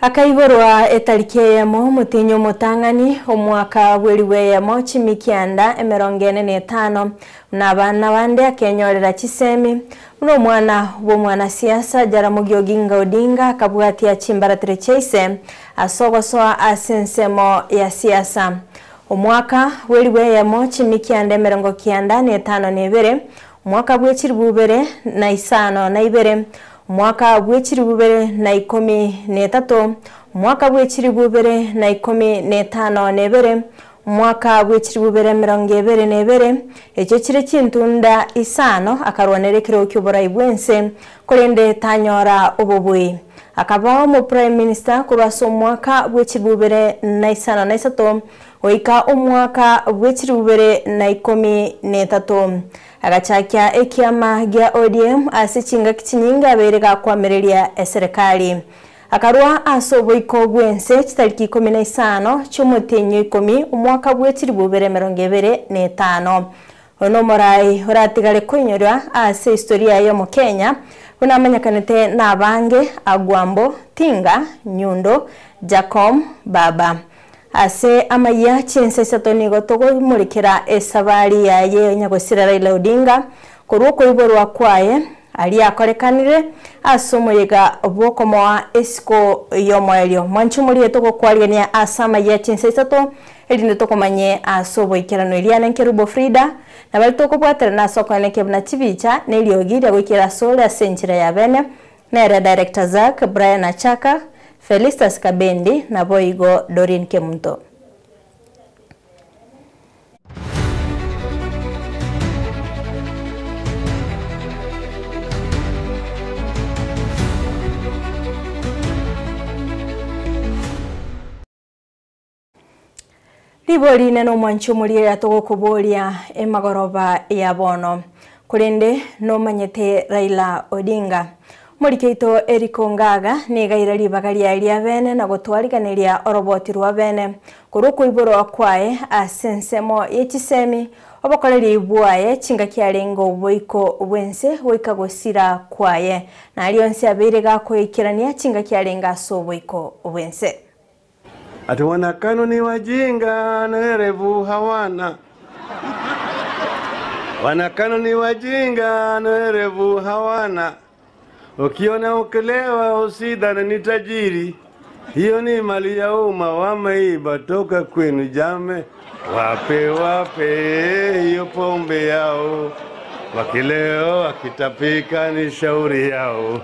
Akaiborwa etariki eyemo omotienyi omotang'ani, omwaka bw'eribu eyemo chimikianda 45, buna abana bande akenyorera chisemi, buna omwana bw'omwanasiasa Jaramogi Oginga Odinga akabwatia chimbaratero chia ise ase ogosoa ase ensemo ya siasa. Omwaka bw'eribu eyemo chimikianda 92, omwaka bw'echiribu ibere na isano na ibere, Omwaka bw'echilifu ibere na ikomi na etato, omwaka bw'echilifu ibere na ikomi na etano na ebere, omwaka bw'echilifu ibere 22, echio chire chintunda isano, akarwanera ekerogo ki'oborai bw'ense, korende tanyora obobui. Akaba omoprime minister korwa ase omwaka bw'echilifu ibere na isano na isato goika omwaka bw'echilifu ibere na ikomi na etato. Agachakia ekiama gia ODM ase chingaki chinyinge abeire gakoamereria eserekari. Akarua ase oboiko bw'ense chitariki ikomi na isano chi'omotienyi o ikomi omwaka bwe chilifu ibere 25. Oyo nomorai oratigare koinyorwa ase historia y'Omokenya buna amanyekanete nabange, Agwambo, Tinga, Nyundo, Jakom, Baba. Ase amayia chinsa isato nigo togomorekera esabari yaye nyagosira Raila Odinga korwa okoiborwa kwaye aria akorekanire ase omoyega bw'okomoa esiko y'omoerio. Mwanche omorie togokwarigania ase amayia chinsa isato erinde tokomanye ase oboikeranu. Eria Nkerubo Frida na baria tokobwaterana ase okoenekia buna chibicha na eriogi ria goikera asore ase enchera ya bene Nere Director Zack, Brian Achaka, Felistus Kabendi naboigo Doreen Kemunto. Ribori rinene omwanchi omoriera togokoboria emagoroba ya bono. Korende nomanyete Raila Odinga. Omoriki oito Eric Ongaga nigo aira ribaga riaye ria bene na gotwariganeria oroboti rwa bene korwa okoiborwa kwaye ase ensemo ye chisemi, obokoreri bwaye chingaki arenge oboiko bw'ense goika gosira kwaye, na aria onsi abeire gakoikerania chingaki arenge ase oboiko bw'ense. Ati wanakanu ni wajinga na werevu hawana. Wanakanu ni wajinga na werevu hawana. Ukiona ukilewa usidhani ni tajiri, hiyo ni mali ya umma wameiba toka kwenu jame. Wape wape hiyo pombe yao, wakileo wakitapika ni shauri yao.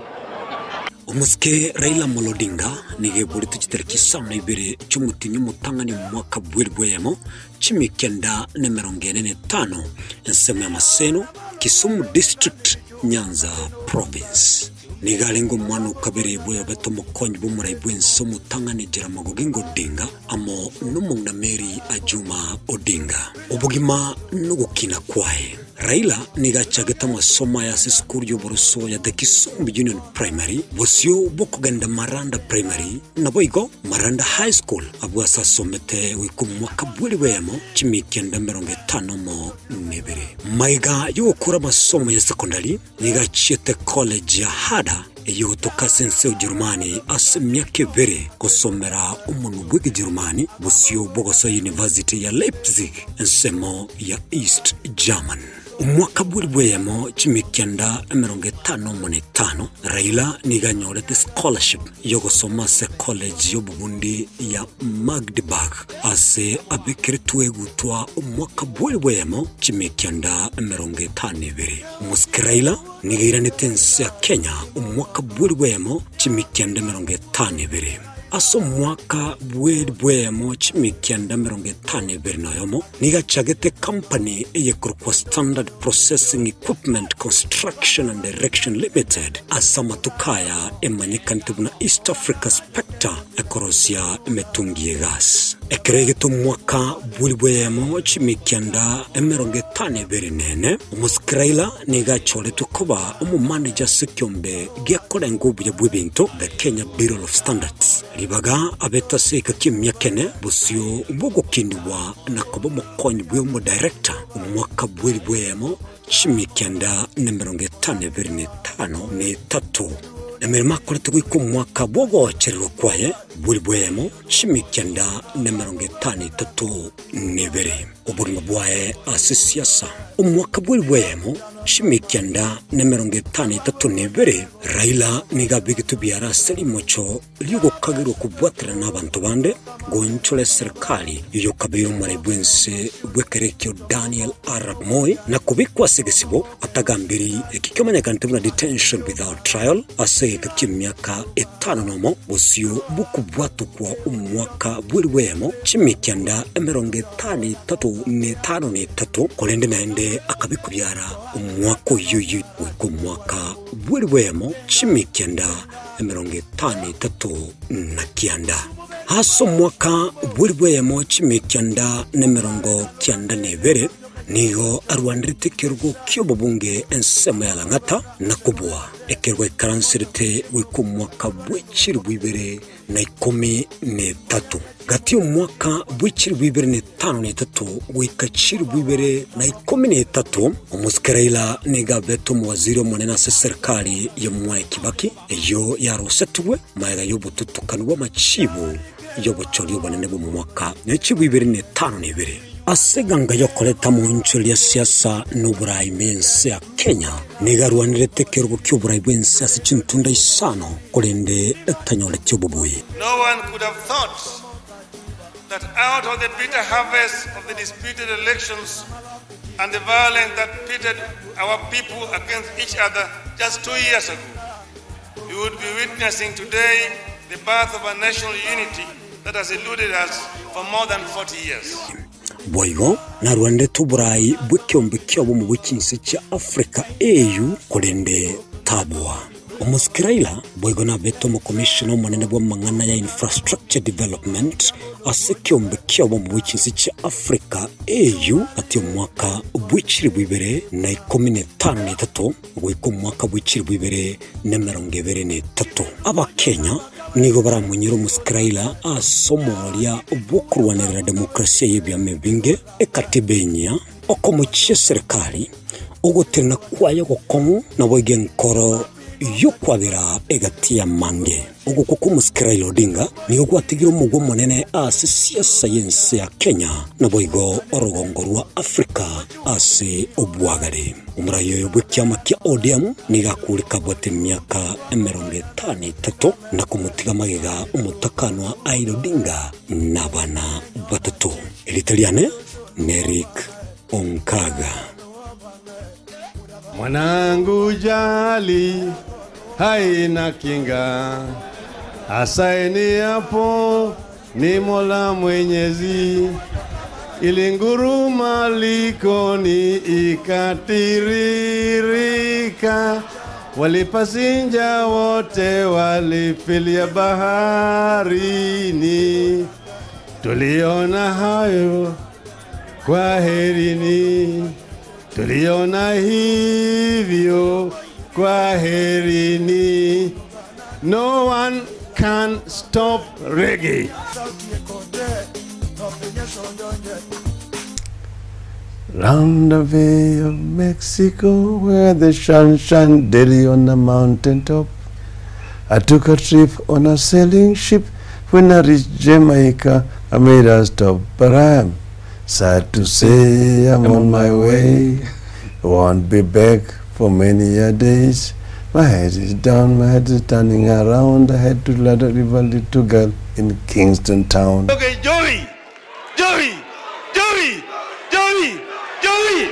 Omosike Raila Amolo Odinga nigo eborete chitariki isano na ibere chi'omotienyi omotang'ani omwaka bw'elifu eyemo, chimia kenda na emerongo ene na etano, ensemo ya Maseno, Kisumu District, Nyanza Province. Nigo arenge omwana o kabere bw'oyobete omokonyi bw'omorai bw'ense omotang'ani Jaramogi Oginga Odinga amo nomong'ina Mary Ajuma Odinga. Obogima nogokina kwaye. Raila nigo achagete amasomo aye ase esukuru y'oboroso ya The Kisumu Union Primary, bosio bw'okogenda Maranda Primary, naboigo Maranda High School, abwo ase asomete goika omwaka bw'elifu eyemo chimia kianda 51 na ibere. Magega y'ogokora amasomo ya sekondari, nigo achiete college ya Hada eyogotoka ase ense ya Ujerumani ase emiaka ebere gosomera omonwa bw'Ekejerumani bosio bw'ogosoa University ya Leipzig ensemo ya East German. Omwaka bw'elifu eyemo chimia kianda 55, Raila nigo anyorete scholarship y'ogosoma ase college y'obobundi ya Magdeburg ase abekeretwe egutwa omwaka bw'elifu eyemo chimia 952. Omosike Raila nigo airanete ense ya Kenya omwaka bw'elifu eyemo chimia 952. Ase omwaka bw'elifu eyemo chimia 951, nigo achagete ekampani eyekorokwa Standard Processing Equipment Construction and Erection Limited, ase amatuko aya emanyekanete buna East Africa Spectre, ekorosia emetungi y'egasi. Ekero egete omwaka bw'elifu eyemo chimia 954, omosike Raila nigo achoretwe koba omomaneja ase ekiombe gekorenga obuya bw'ebinto, The Kenya Bureau of Standards. Ribaga abete ase egeka ki'emiaka ene bosio bw'ogokinigwa na koba omokonyi bw'omodirector omwaka bw'elifu eyemo chimia 952 na etato. Emeremo akorete goika omwaka bw'ogochererwa kwaye bw'elifu bw'eyemo chimikianda na emerongo etano etato na ebere. Oborimo bwaye ase siasa. Omwaka bw'elifu eyemo chimikianda na emerongo etano etato na ebere, Raila nigo abegetwe biara ase rimocho ri'ogokagerwa kobwaterana n'abanto bande goonchora eserikali y'okabeire omorai bw'ense bw'ekero ekio Daniel Arap Moi na kobekwa ase egesibo atagambiri eki kiomanyekanete buna detention without trial ase egeka ki'emiaka etano nomo bosio bw'okobwatokwa omwaka bw'elifu eyemo chimikianda emerongo etano etato na etano na etato korende naende akabekwa biara omwaka oyio oyio goika omwaka bw'elifu eyemo chimikianda emerongo etano etato na kianda. Ase omwaka bw'elifu eyemo chimikianda na emerongo kianda na ebere, nigo arwanerete ekerogo ki'obobunge ensemo ya Lang'ata na kobua ekerogo aikaranserete goika omwaka bwe chilifu ibere na ikomi na etato. Gati y'omwaka bwe chilifu ibere na etano na etato goika chilifu ibere na ikomi na etato, omosike Raila nigo abete omowaziri omonene ase eserikari ya Mwai Kibaki, eyio yarosetigwe magega y'obotutukanu bw'amachibo y'obochori obonene bw'omwaka ne chilifu ibere na etano na ibere. Ase eganga y'okoreta amonchori ria siasa na oborai bw'ense ya Kenya, nigo arwanerete ekerogo ki'oborai bw'ense ase chintunda isano, korende tanyoreti obobui. No one could have thought that out of the bitter harvest of the disputed elections and the violence that pitted our people against each other just 2 years ago, we would be witnessing today the birth of a national unity that has eluded us for more than 40 years. Boigo narwanerete oborai bw'ekeombe ki'obomo bwe chinse chia Africa, AU, korende tabua. Omosike Raila boigo nabete omokomishona omonene bw'amang'ana ya Infrastructure Development ase ekeombe ki'obomo bwe chinse chia Africa, AU, gati omwaka bwe chilifu ibere na ikomi na etano na etato goika omwaka bwe chilifu ibere na emerongo ebere na etato. Abakenya nigo baramonyore omosike Raila ase omoria bw'okorwanerera demokrasia y'ebiama ebinge, ekatiba enyia, okomochia eserekari, ogotenena kwaye ogokong'u, naboigo enkoro y'okwabera egati y'amange. Ogokwa kw'omosike Raila Odinga nigo gwatigire omogwa omonene ase siasa y'ense ya Kenya naboigo orogongo rwa Africa ase obwagare. Omorai oyo bw'ekiama kia ODM nigo akure kabwate emiaka emerongo etano etato na komotiga magega omotakanwa Raila Odinga na abana batato. Erieta riane n'Eric Onkaga. Mwanangu jali haina kinga, asaini hapo ni Mola Mwenyezi, ilinguruma likoni ikatiririka, walipasinja wote walifilia baharini, tuliona hayo kwaherini, tuliona hivyo kwaherini. No one can stop reggae. Round the Bay of Mexico, where the sun shines daily on the mountain top. I took a trip on a sailing ship. When I reached Jamaica, I made a stop, but I'm sad to say I'm on my way. Won't be back for many a days. My head is down, my head is turning around. I had to let a river little girl in Kingston town. Okay, Joey! Joey! Joey! Joey! Joey!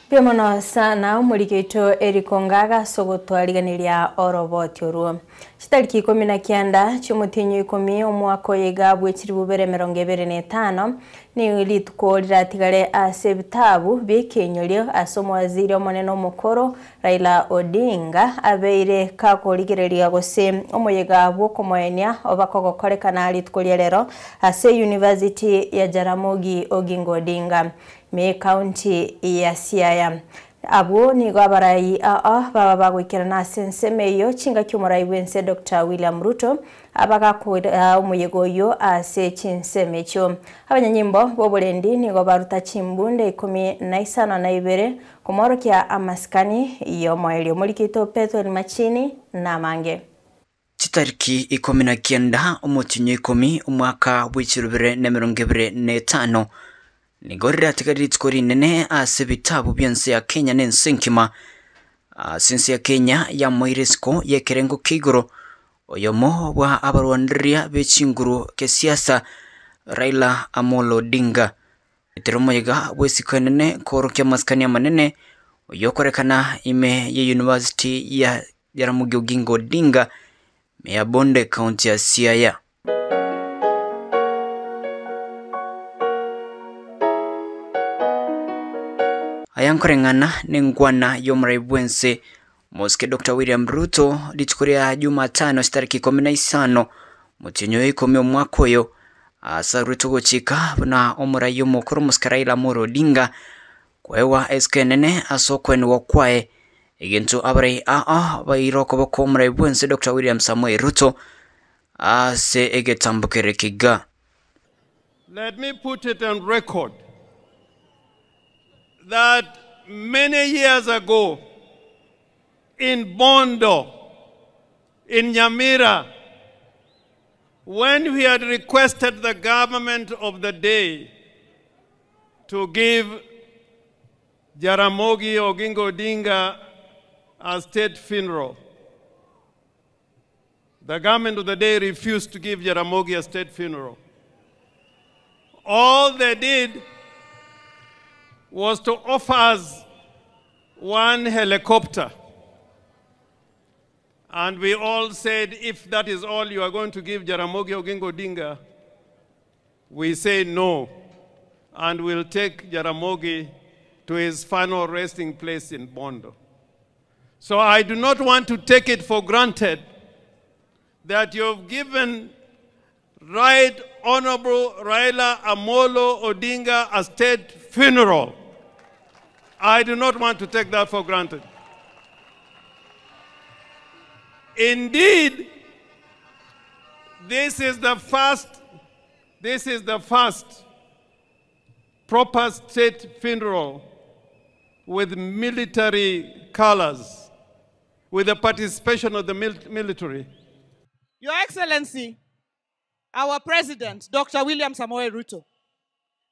Mbuya mono sana omoriki oito Eric Ongaga ase ogotwariganeria oroboti orwo. Chitariki ikomi na kianda chiomotienyi ikomi omwaka oyo iga bwe chilifu bibere emerongo ebere na etano nigo rituko riratigare ase ebitabu biekenyorio ase omowaziri omonene omokoro Raila Odinga abeire kakorigereria gose omoyega bw'okomoenia oba kogokorekana rituko ria rero ase University ya Jaramogi Oginga Odinga me county ya Siaya. Abwo nigo abarai aa baba bagoikerana ase ensemo eyio chingaki omorai bw'ense Doctor William Ruto abagakora omoyega oyio ase chinsemo echio. Abanyanyimbo b'oborendi nigo baruta chimbunde 15 komoorokia amasikani y'omoerio. Morikito Pethuel Machini namange. Chitariki 19 omotienyi o ikomi omwaka bw'echirubere na emerongo ebere na etano, nigo riratigare rituko rinene ase ebitabu bi'ense ya Kenya na ense engima. Ase ense ya Kenya yamoeire isiko y'ekerengo kia igoro oyomo bwa abarwanireria be chinguru kesiasa Raila Amolo Odinga. Etera omoyega bw'esiko enene koorokia amasikani amanene oyokorekana ime ye University ya Jaramogi Oginga Odinga, Meya Bonde, County ya Siaya. Aya nkoreng'ana nengwana y'omorai bw'ense Mosike Doctor William Ruto rituko ria Jumatano chitariki 15 motienyi oyo ikomi omwaka oyo ase arwete ogochika buna omorai omokoro Mosike Raila Amolo Odinga koegwa esiko enene ase okoenigwa kwaye Egento abarai aa baire okoboko omorai bw'ense Doctor William Samoei Ruto ase egetambo kere kiga. Let me put it on record that many years ago in Bondo, in Nyamira, when we had requested the government of the day to give Jaramogi Oginga Odinga a state funeral, the government of the day refused to give Jaramogi a state funeral. All they did was to offer us one helicopter. And we all said, if that is all you are going to give Jaramogi Oginga Odinga, we say no, and we'll take Jaramogi to his final resting place in Bondo. So I do not want to take it for granted that you've given Right Honorable Raila Amolo Odinga a state funeral. I do not want to take that for granted. Indeed, this is the first, this is the first proper state funeral with military colors, with the participation of the military. Your Excellency, our President, Dr. William Samoei Ruto,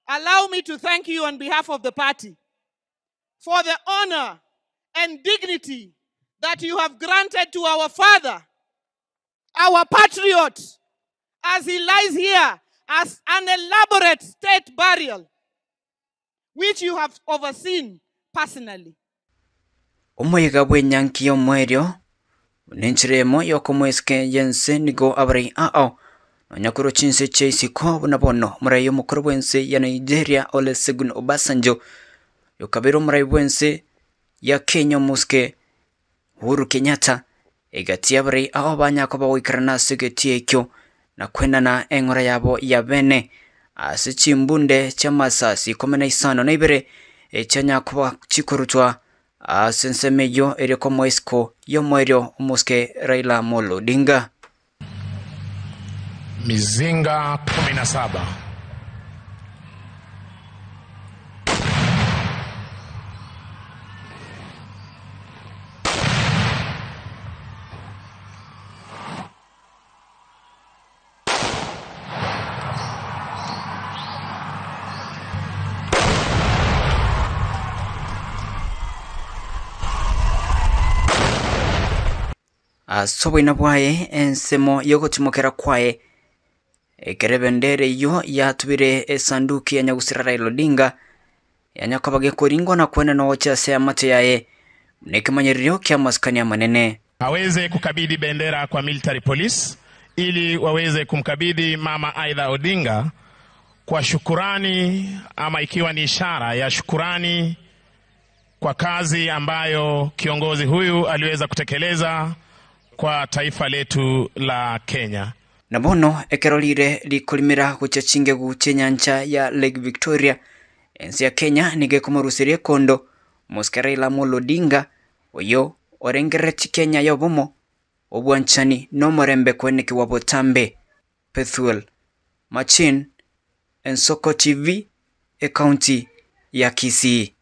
allow me to thank you on behalf of the party for the honor and dignity that you have granted to our father, our patriot, as he lies here as an elaborate state burial, which you have overseen personally. Omoyega bw'enyangi y'omoerio buna enchera emo y'okomoesika y'ense nigo abarai ao nonya korwa chinse chia isiko buna bono omorai omokoro bw'ense ya Nigeria Olusegun Obasanjo okabeire omorai bw'ense ya Kenya omosike Uhuru Kenyatta egati y'abarai ao banyakoba goikerana ase egetii ekio na kwenana eng'ora yabo ya bene ase chimbunde chi'amasasi 52 echianyakoba chikorutwa ase ensemo eyio ere komoa isiko y'omoerio omosike Raila Amolo Odinga. Mizinga 17. Ase oboina bwaye ensemo y'ogotimokera kwaye, ekero ebendera eyio yatubire esanduki ya nyagusira Raila Odinga, yanyakoba gekoringwa na kwenena gochia ase amato yaye buna ekemanyererio ki'amasikani amanene. Aweze kukabidhi bendera kwa military police ili waweze kumkabidhi mama Aidha Odinga kwa shukurani ama ikiwa ni ishara ya shukurani kwa kazi ambayo kiongozi huyu aliweza kutekeleza kwa taifa letu la Kenya. Na bono ekero rire rikorimera gochia chingegu chi'enyancha ya Lake Victoria, ense ya Kenya nigo ekomoruseria ekondo. Omosike Raila Amolo Odinga, oyio orengereretie Kenya y'obomo, obwanchani na omorembe koenekigwa botambe. Bethuel Machin, Ensoko TV, Ekaunti ya Kisii.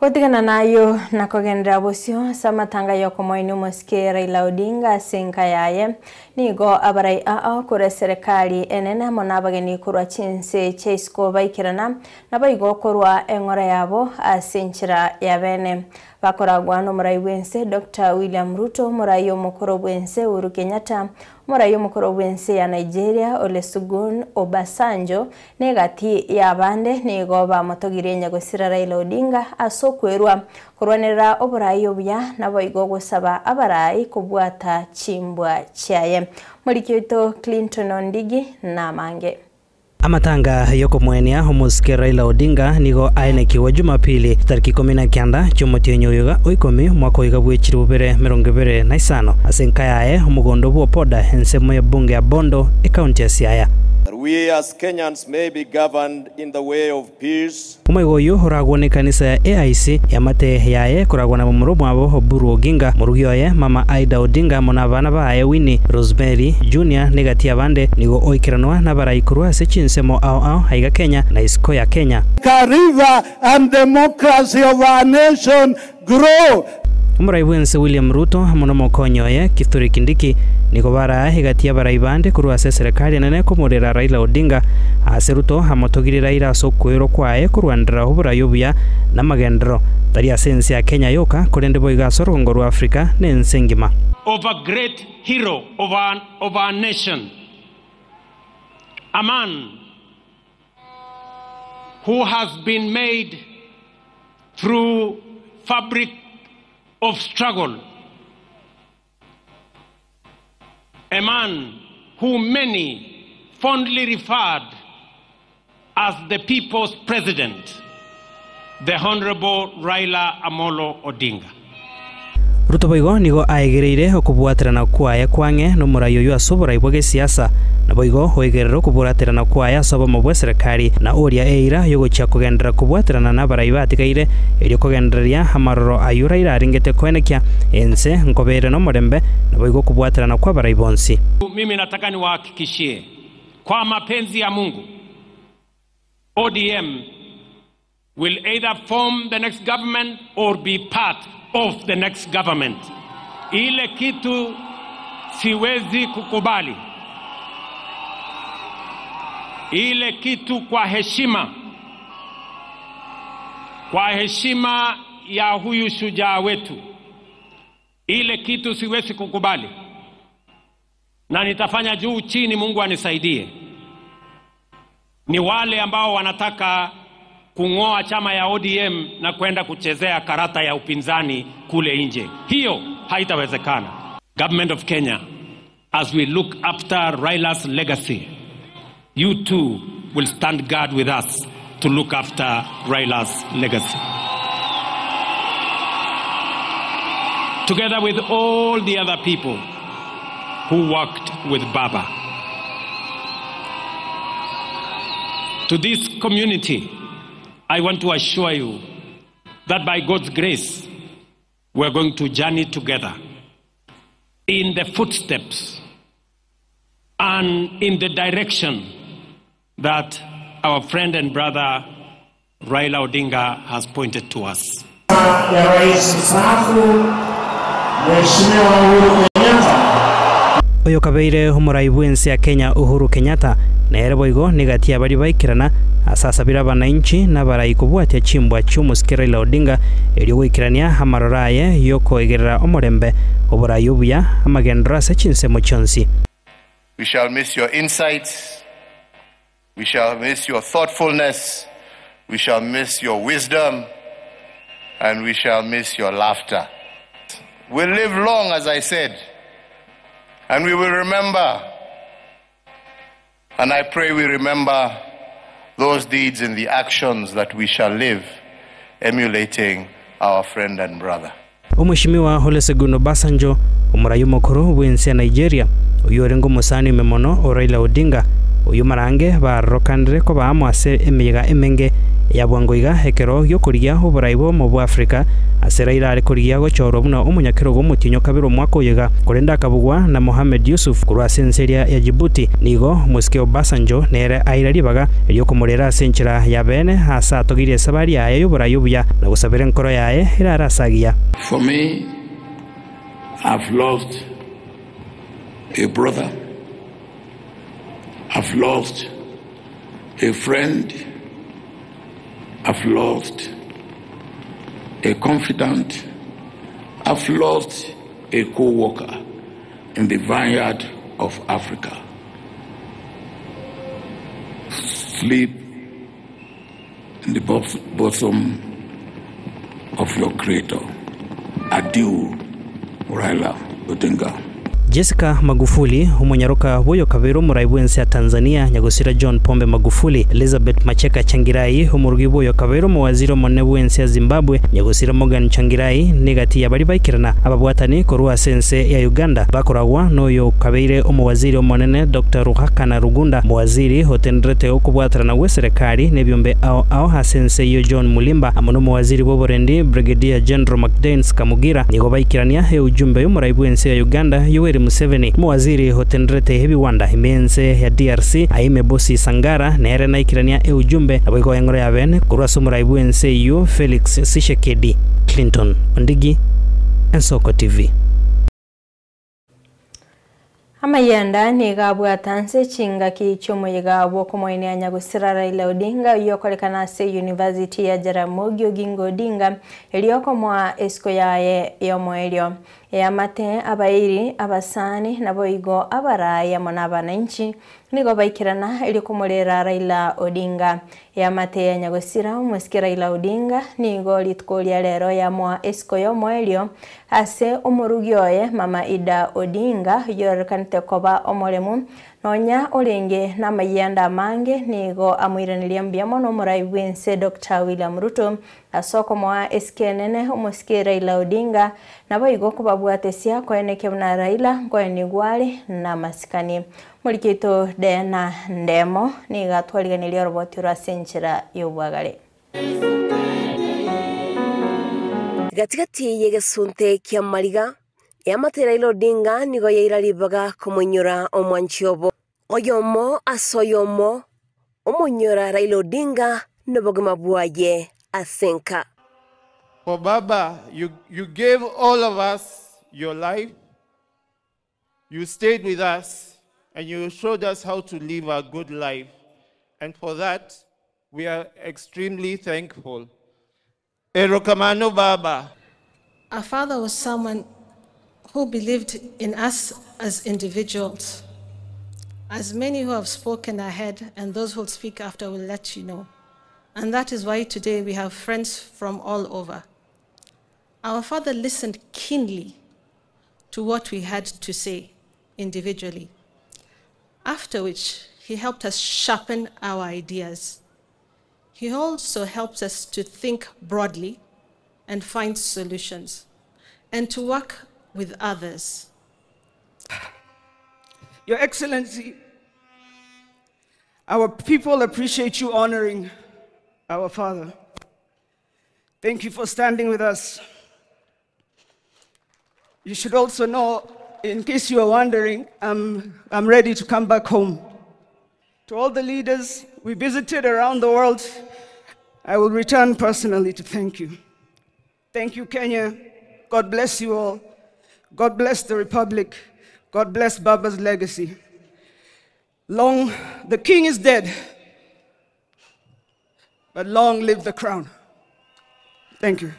Gotigana nayio na kogenderera bosio ase amatanga y'okomoenia omosike Raila Odinga ase enka yaye, nigo abarai aa korwa eserekari enene amo na abageni korwa chinse chia isiko baikerana, naboigo korwa eng'ora yabo ase enchera ya bene. Bakoragwa nomorai bw'ense Doctor William Ruto, omorai omokoro bw'ense Uhuru Kenyatta, omorai omokoro bw'ense ya Nigeria Olusegun Obasanjo, Na egati y'abande nigo bamotogirie nyagosira Raila Odinga ase okwerwa korwanerera oboraai obuya naboigo gosaba abarai kobwata chimbwa chiaye. Moriki oito Clinton Ondigi namange. Amatanga y'okomoenia omosike Raila Odinga nigo aenekigwe Jumapili tariki 19 chi'omotienyi oyo iga o ikomi omwaka oyo iga bw'echiribu bibere 25 ase enka yaye omogondo bw'Opoda ensemo y'ebunge ya Bondo ekaunti ya Siaya. That we as Kenyans may be governed in the way of peace. Omoigo oyio oragwo nekanisa ya AIC, eamate yaye ekoragwa na momura omwabo Oburu Oginga, morugi oye mama Aida Odinga amo nabana baye Winnie, Rosemary, Junior na egati y'abande, nigo oikeranwa nabarai korwa ase chinsemo ao ao aiga Kenya na isiko ya Kenya. River and democracy of our nation grow. Omorai bw'ense William Ruto amo nomokonyi oye Kithure Kindiki nigo barae egati y'abarai bande korwa ase eserekari enene komorera Raila Odinga ase Ruto amotogirie Raila ase okoirwa kwaye korwanderera oborai obuya na amagenderero tari ase ense ya Kenya yoka korende boigo ase orogongo rwa Africa na ense engima. Of a great hero of our, of our nation, a man who has been made through fabric of struggle, a man who many fondly referred as the people's president, the Honorable Raila Amolo Odinga. Ruto boigo nigo aegereire okobwaterana kwaye kwang'e nomorai oyio ase oborai bwa gesiasa, naboigo oegerere okobwaterana kwaye ase obomo bw'eserekari, na oria eira y'ogochia kogenderera kobwaterana nabarai batigaire, erio kogendereria amaroro ayio Raila arengete koenekia ense nkobeere nomorembe, naboigo okobwaterana kw'abarai bonsi. Mimi nataka niwahakikishie kwa mapenzi ya Mungu ODM will either form the next government or be part of the next government. Ile kitu siwezi kukubali, ile kitu kwa heshima, kwa heshima ya huyu shujaa wetu, ile kitu siwezi kukubali, na nitafanya juu chini, Mungu anisaidie, ni wale ambao wanataka kung'oa chama ya ODM na kwenda kuchezea karata ya upinzani kule nje. Hiyo haitawezekana. Government of Kenya, as we look after Raila's legacy, you too will stand guard with us to look after Raila's legacy. Together with all the other people who worked with Baba. To this community, I want to assure you that by God's grace, we are going to journey together in the footsteps and in the direction that our friend and brother Raila Odinga has pointed to us. ya Rais mstaafu Mheshimiwa Uhuru Kenyatta. Oyo kabeire omorai bw'ense ya Kenya Uhuru Kenyatta nere boigo negati y'abaria baikerana ase asabire abanainchi na abarai kobwatia chimbwa chi'omosike Raila Odinga erio goikerania amaroro aye y'okoegerera omorembe, oborai obuya, amagenderero ase chinsemo chionsi. We shall miss your insights. We shall miss your thoughtfulness. We shall miss your wisdom. And we shall miss your laughter. We'll live long, as I said, and we will remember. And I pray we remember those deeds and the actions that we shall live, emulating our friend and brother. Omweshimiwa Olusegun Obasanjo, omorai omokoro bw'ense ya Nigeria, oyio orenge omosani ime mono o Raila Odinga, oyio marange barokanire koba amo ase emeyega emenge. Ya bwango iga ekero gi'okorigia oborai bw'obomo bwa Afrika, ase Raila are korigia gochorwa buna omonyakerogo omotienyi o kabere omwaka oyo iga, korende akabugwa na Mohamed Yusuf korwa ase ense eria ya Djibouti. Nigo omosike Obasanjo nere aira ribaga ri'okomorera ase enchera ya beene aase atogirie esabari yaye y'oborai obuya na gosabera enkoro yaye erare ase agiya. For me, I've lost a brother, I've lost a friend, I've lost a confidant, I've lost a co-worker in the vineyard of Africa. Sleep in the bosom of your creator. Adieu, Raila Odinga. Jessica Magufuli, omonyaroka bw'oyokabeire omorai bw'ense ya Tanzania, nyagosira John Pombe Magufuli, Elizabeth Macheka Tsvangirai, omorugi bw'oyokabeire omowaziri omonene bw'ense ya Zimbabwe, nyagosira Morgan Tsvangirai, negati ya baria baikerana ababwatani korwa ase ense ya Uganda bakoragwa n'oyokabeire omowaziri omonene Dr. Ruhakana Rugunda, omowaziri otenderete okobwaterana gw'eserekari n'ebiombe ao ao ase ense eyio John Mulimba, amo n'omowaziri bw'oborendi Brigadier General McDains Kamugira, nigo baikerania eujumbe y'omorai bw'ense ya Uganda Yoweri Museveni. Omowaziri otenderete ebiwanda ime ense ya DRC Aime Bosi Sangara nere naikirania eujumbe naboigo eng'oro ya bene korwa ase omorai bw'ense eyio Felix Tshisekedi. Clinton Ondigi, Ensoko TV. Amayenda nigo abwata nse chingaki chi'omoyega bw'okomoenia nyagosira Raila Odinga oyio okorekana ase University ya Jaramogi Oginga Odinga erio okomoa esiko yaye y'omoerio. Eamate, abairi, abasani, naboigo abarai amo na abananchi nigo baikerana erio komorera Raila Odinga. Eamate ya nyagosira omosike Raila Odinga nigo rituko ria rero yamoa esiko y'omoerio ase omorugi oye Mama Ida Odinga oyororekanete koba omoremu nonya orenge n'amayenda amange nigo amoiraneria mbuya mono omorai bw'ense Dr. William Ruto ase okomoa esiko enene omosike Raila Odinga naboigo kobabwatesia koeneke buna Raila nkoenigwa are n'amasikani. Morikeito Diana Ndemo nigo atwariganirie oroboti oro ase enchera y'obwagare. Gatigati y'egesunte ki'amariga, eamate Raila Odinga nigo yaira ribaga komoinyora omwanchi obo. Oyomo ase oyomo omoinyora Raila Odinga nobogima bwaye ase enka. For Baba, you, you gave all of us your life. You stayed with us and you showed us how to live a good life. And for that, we are extremely thankful. Erokamano Baba. Our father was someone who believed in us as individuals. As many who have spoken ahead and those who will speak after will let you know. And that is why today we have friends from all over. Our father listened keenly to what we had to say individually, after which he helped us sharpen our ideas. He also helps us to think broadly and find solutions and to work with others. Your Excellency, our people appreciate you honoring our father. Thank you for standing with us. You should also know, in case you are wondering, I'm, I'm ready to come back home. To all the leaders we visited around the world, I will return personally to thank you. Thank you, Kenya. God bless you all. God bless the Republic. God bless Baba's legacy. Long, the king is dead, but long live the crown. Thank you.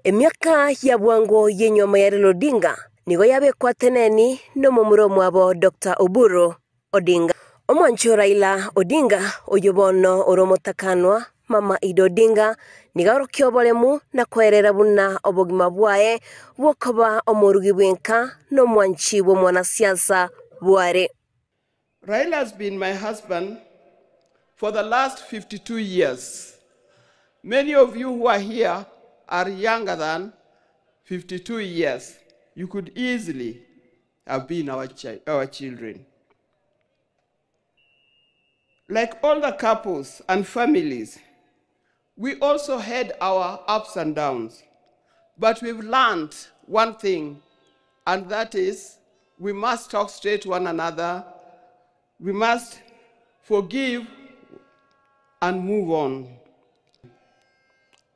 Emiaka ya bwango y'enyoma ya Raila Odinga nigo yabekwa teneni n'omomura omwabo Dr. Oburu Odinga. Omwanchi o Raila Odinga oyo bono ore omotakanwa Mama Ida Odinga nigo aorokia oboremu na koerera buna obogima bwaye bwokoba omorugi bwenka n'omwanchi bwa omwanasiasa bware. Raila has been my husband for the last 52 years. Many of you who are here are younger than 52 years. You could easily have been our, chi- our children. Like all the couples and families We also had our ups and downs. But we've learned one thing, and that is we must talk straight to one another. We must forgive and move on.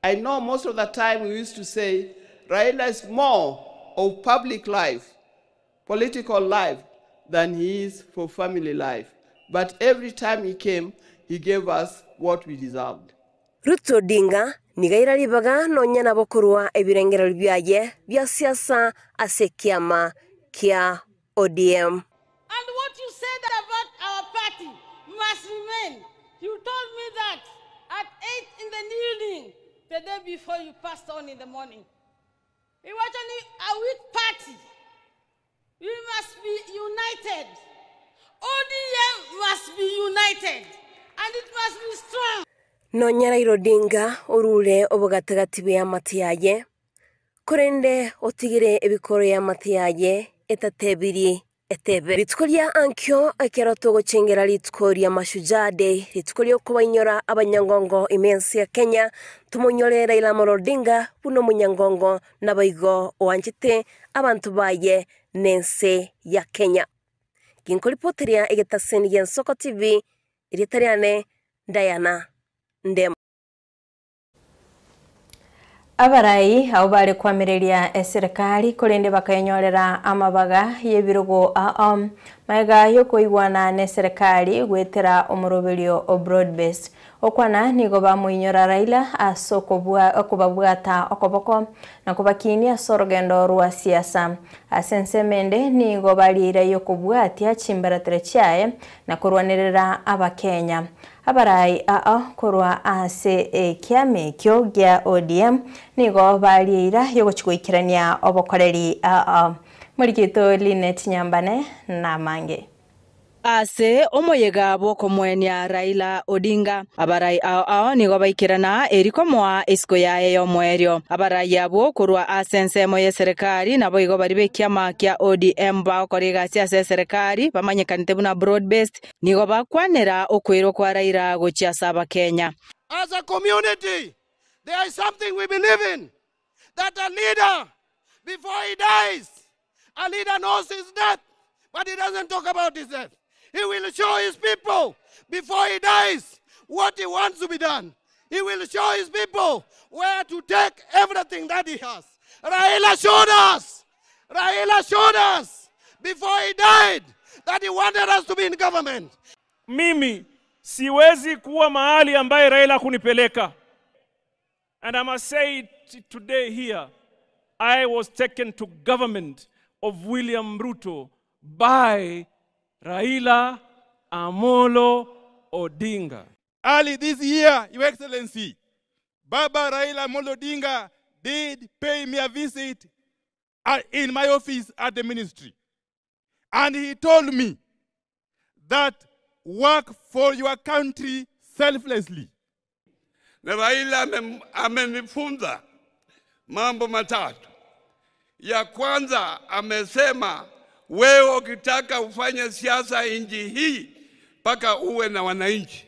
I know most of the time we used to say Raila is more of public life, political life, than he is for family life. But every time he came, he gave us what we deserved. Ruto Odinga nigo aira ribaga nonya nabo korwa ebirengererio biaye bia siasa ase ekiama kia ODM. And what you said about our party must remain. You told me that at 8 in the evening, the day before you passed on in the morning. We want only a weak party. We must be united. ODM must be united. And it must be strong. Nonya Raila Odinga orure obogatagati bw'eamate yaye, korende otigire ebikoro y'eamate yaye etatebiri etebe. Rituko ria ankio ekero togochengera rituko ria Mashujaa Day, rituko ri'okobainyora abanyangongo ime ense ya Kenya, tomonyore Raila Amolo Odinga buna omonyangongo naboigo oanchete abanto baye nense ya Kenya. Ginkoripoteria egetaseni gi'Ensoko TV, erieta riane Diana Ndemo. Abarai abo bare kwamireria eserekari korende bakaenyorera amabaga y'ebirogo ao maega yokoigwana na eserekari gwetera omoroberio o broad based okwana nigo bamoinyora Raila ase okobabwata okoboko na kobakinia ase orogendo rwa siasa ase ensemende nigo barire yokobwatia chimbaratero chiaye na korwanerera abakenya abarai ao korwa ase ekiama ekio gia ODM nigo barira yogochigwikirania obokoreri ao morikito Linet Nyambane na mange. Ase omoyega bwokomwenia Raila Odinga abarai ao ao nigo baikirana erikomoa esiko yaye y'omwerio abarai abo korwa ase ensemo ya serikali nabo igo bari b'ekiama kia ODM bagokora egasi ase eserikali bamanyekanete buna broad based nigo bakwanera okoirwa kwa Raila gochia ase abakenya. As a community, there is something we believe in, that a leader, before he dies, a leader knows his death, but he doesn't talk about his death. He will show his people before he dies what he wants to be done. He will show his people where to take everything that he has. Raila showed us. Raila showed us before he died that he wanted us to be in government. Mimi siwezi kuwa mahali ambaye Raila kunipeleka. And I must say it today here, I was taken to government of William Ruto by Raila Amolo Odinga. Early this year, Your Excellency, Baba Raila Amolo Odinga did pay me a visit in my office at the ministry. And he told me that work for your country selflessly. Na Raila amenifunza mambo matatu. Ya kwanza amesema wewe ukitaka ufanye siasa nchi hii mpaka uwe na wananchi.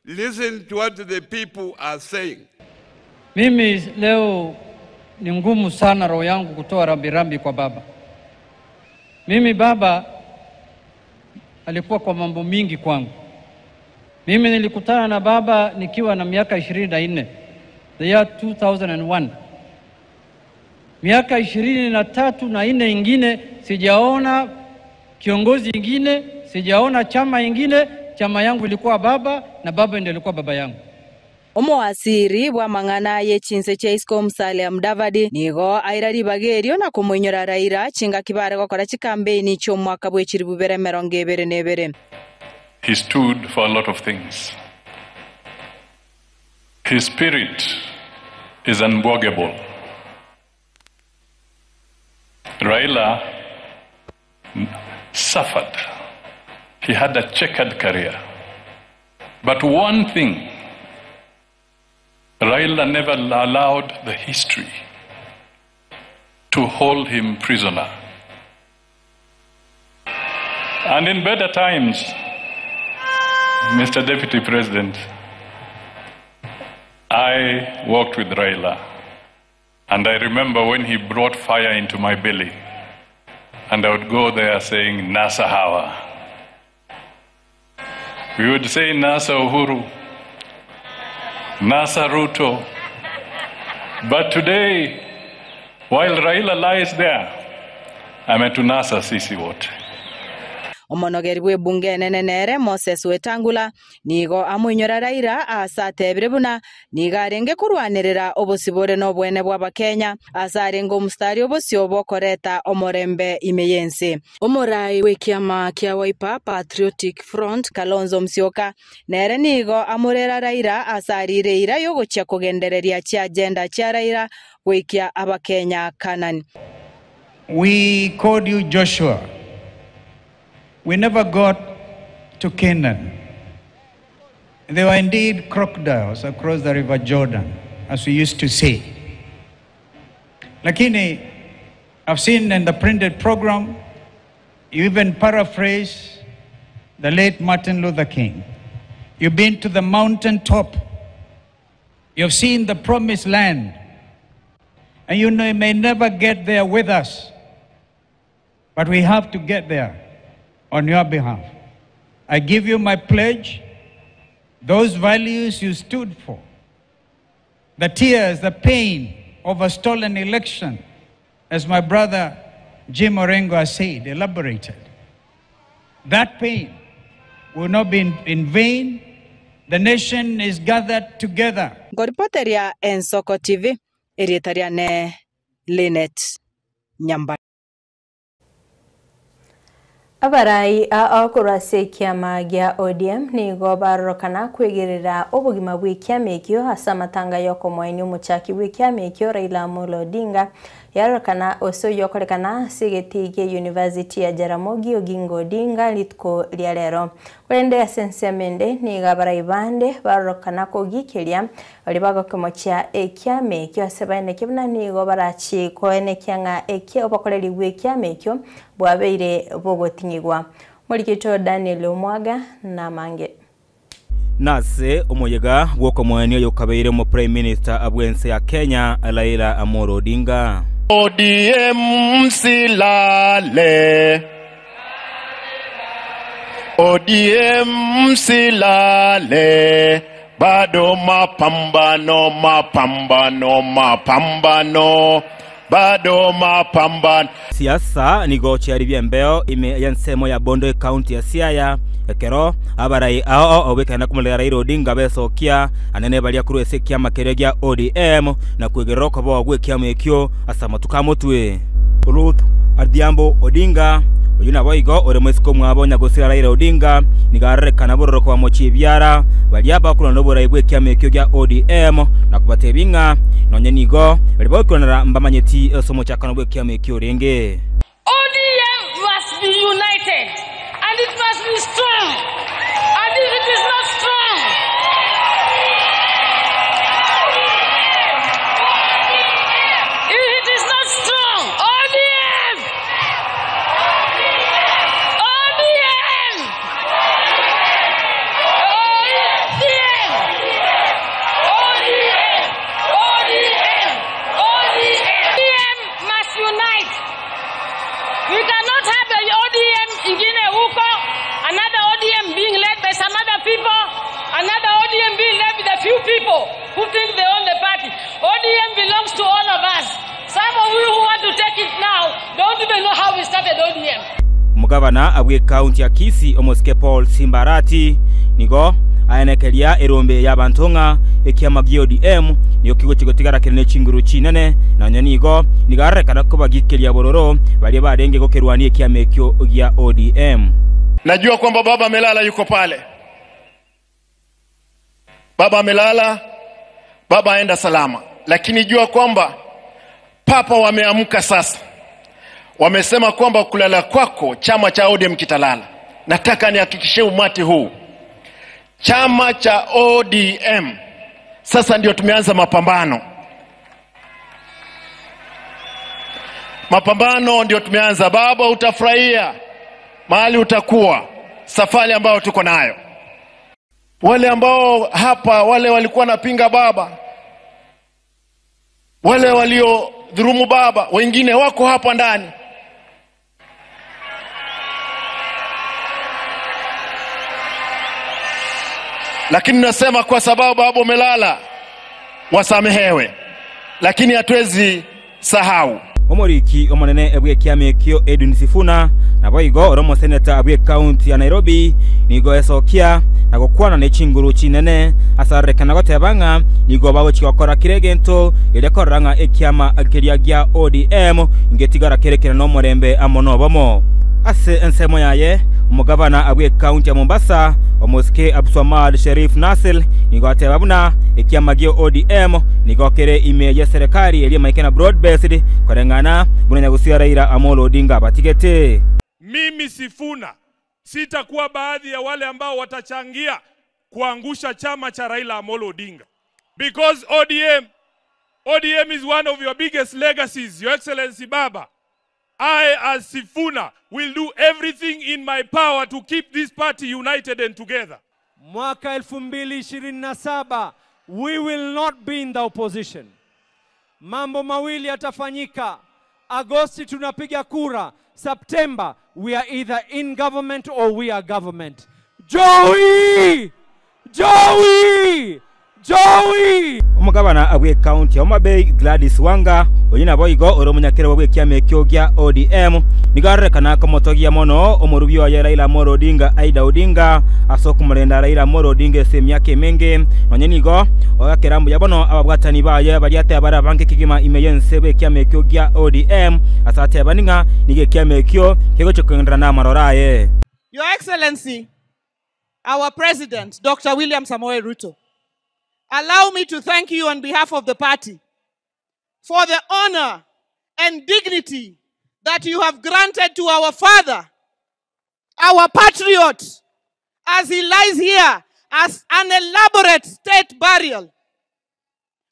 Listen to what the people are saying. Mimi leo ni ngumu sana roho yangu kutoa rambirambi kwa baba. Mimi baba alikuwa kwa mambo mingi kwangu. Mimi nilikutana na baba nikiwa na miaka 24, the year 2001. Miaka 23 na 4 ingine sijaona kiongozi ingine, sijaona chama ingine. Chama yangu ilikuwa baba na baba ndiye alikuwa baba yangu. Omoasiri bwa mang'ana ye chinse chia isiko Musalia Mudavadi nigo aira ribaga na kumuinyora Raila chingaki bare gokora chikampeini chia omwaka bwa 2022. He stood for a lot of things. His spirit is unbwogable. Raila suffered. He had a checkered career. But one thing, Raila never allowed the history to hold him prisoner. And in better times, Mr. Deputy President, I walked with Raila, and I remember when he brought fire into my belly, and I would go there saying, Nasa Hawa. We would say Nasa Uhuru, Nasa Ruto. But today, while Raila lies there, ametunasa sisi wote. Omonogeri bw'ebunge enene nere Moses Wetangula nigo amoinyora Raila ase atebire buna nigo arenge korwanerera obosibore na obwene bw'Abakenya ase arenge omostari obosio bokoreta omorembe ime y'ense. Omorai bw'ekiama kia Wiper Patriotic Front Kalonzo Musyoka nere nigo amorera Raila ase arire eira y'ogochia kogendereria chiagenda chia Raila goikia Abakenya Canaan. We called you Joshua. We never got to Canaan. There were indeed crocodiles across the river Jordan, as we used to say. Lakini, I've seen in the printed program, you even paraphrase the late Martin Luther King. You've been to the mountaintop. You've seen the promised land. And you know, may never get there with us. But we have to get there on your behalf. I give you my pledge, those values you stood for, the tears, the pain of a stolen election, as my brother Jim Orengo has said, elaborated. That pain will not be in vain. The nation is gathered together. Nkoripoteria Ensoko TV, erieta riane Linet Nyamba. Abarai ao korwa ase ekiama gia ODM nigo barorokana kwegerera obogima bwa ekiama ekio ase amatanga ya okomoenia omochaki bwa ekiama ekio Raila Amolo Odinga yarorokana ase oyokorekana ase egeti gia University ya Jaramogi Oginga Odinga rituko ria rero. Korende ase ensemo ende nigo abarai bande barorokana kogikeria baria bagokemochia ekiama ekio ase baeneke buna nigo barachi koenekia ng'a eke obokoreri bwa ekiama ekio bwabeire bogoting'igwa. Morikito Daniel Omwaga na mange. Nase omoyega bw'okomoenia oyo okabeire omo Prime Minister bw'ense ya Kenya Raila Amolo Odinga. ODM msilale, ODM msilale, bado mapambano, mapambano, mapambano, bado mapambano. Siasa nigo chiaribia embeo ime ya ensemo ya Bondo ekaunti ya Siaya ekero abarai ao obekana kumulera Raila Odinga besokia anene baria korwa ase ekiama keria gia ODM na kwegerera okoboa gwa ekiama ekio ase amatuko amotwe. Ruth Adhiambo Odinga oyo nabo igo ore moisiko omwabo nyagosira Raila Odinga nigo arorekana bororo kobamochia ebiara baria bakorwana oborai bwa ekiama ekio gia ODM na kobatebia ng'a nonye nigo baria bagokoranera mbamanyeti ase omochakano bwa ekiama ekio orenge. ODM must be united and it must be strong, and if it is not strong, if it is not strong, ODM, ODM, ODM, ODM, ODM, ODM must unite. We cannot have the ODM ingine huko, another ODM being led by some other people, another ODM being led by the few people who think they own the party. ODM belongs to all of us. Some of you who want to take it now don't even know how we started ODM. Omogavana abwe county ya Kisii omosike Paul Simbarati nigo aenekeria erombe y'abanto ng'a ekiama gia ODM nigo kigochi gotigara kere nechinguru chinene nonye nigo nigo arorekana kobagikeria bororo baria barenge gokerwania ekiama ekio gia ODM. Najua kwamba baba amelala, yuko pale. Baba amelala, baba aenda salama. Lakini jua kwamba papa wameamka sasa. Wamesema kwamba kulala kwako chama cha ODM kitalala. Nataka nihakikishie umati huu, chama cha ODM sasa ndio tumeanza mapambano. Mapambano ndio tumeanza. Baba, utafurahia mahali utakuwa, safari ambayo tuko nayo. Wale ambao hapa, wale walikuwa wanapinga baba, wale waliodhurumu baba, wengine wako hapa ndani. Lakini nasema kwa sababu baba umelala, wasamehewe, lakini hatuwezi sahau. Omoriki omonene bw'ekiama ekio Edwin Sifuna naboigo ore omoseneta bw'ekaunti ya Nairobi nigo esokia na gokwana ne chinguru chinene ase arorekana goteba ng'a nigo bagochia gokora kera egento erio korora ng'a ekiama keria gia ODM ngetigara kere kere nomorembe amo nobomo. Ase ensemo yaye, omogavana bw'ekaunti ya Mombasa, omosike Abdulswamad Sherrif Nassir nigo ateba buna ekiama gia ODM nigo kere ime y'eserekari eria emaike na broad based koreng'ana buna Nyagusia Raila Amolo Odinga abatigete. Mimi Sifuna sitakuwa baadhi ya wale ambao watachangia kuangusha chama cha Raila Amolo Odinga because ODM is one of your biggest legacies, Your Excellency Baba. I, as Sifuna, will do everything in my power to keep this party united and together. Mwaka 2027 we will not be in the opposition. Mambo mawili yatafanyika. Agosti tunapiga kura, September we are either in government or we are government. Joey! Joey! Joey! Omogabana bw'ekaunti ya Homa Bay Gladys Wanga oyi naboigo ore omonyakerogo bw'ekiama ekio gia ODM nigo arorekana komotogia mono omorubi oye Raila Amolo Odinga Aida Odinga ase okomorenda Raila Amolo Odinga ase emiaka emenge nonye nigo ogakera mbuya bono ababwatani baye baria ateba bare abange kegima ime y'ense bw'ekiama ekio gia ODM ase atebani ng'a nigo ekiama ekio kegochia kogenderera na amaroro aye. Your Excellency, our President, Dr. William Samoei Ruto, allow me to thank you on behalf of the party for the honor and dignity that you have granted to our father, our patriot, as he lies here as an elaborate state burial,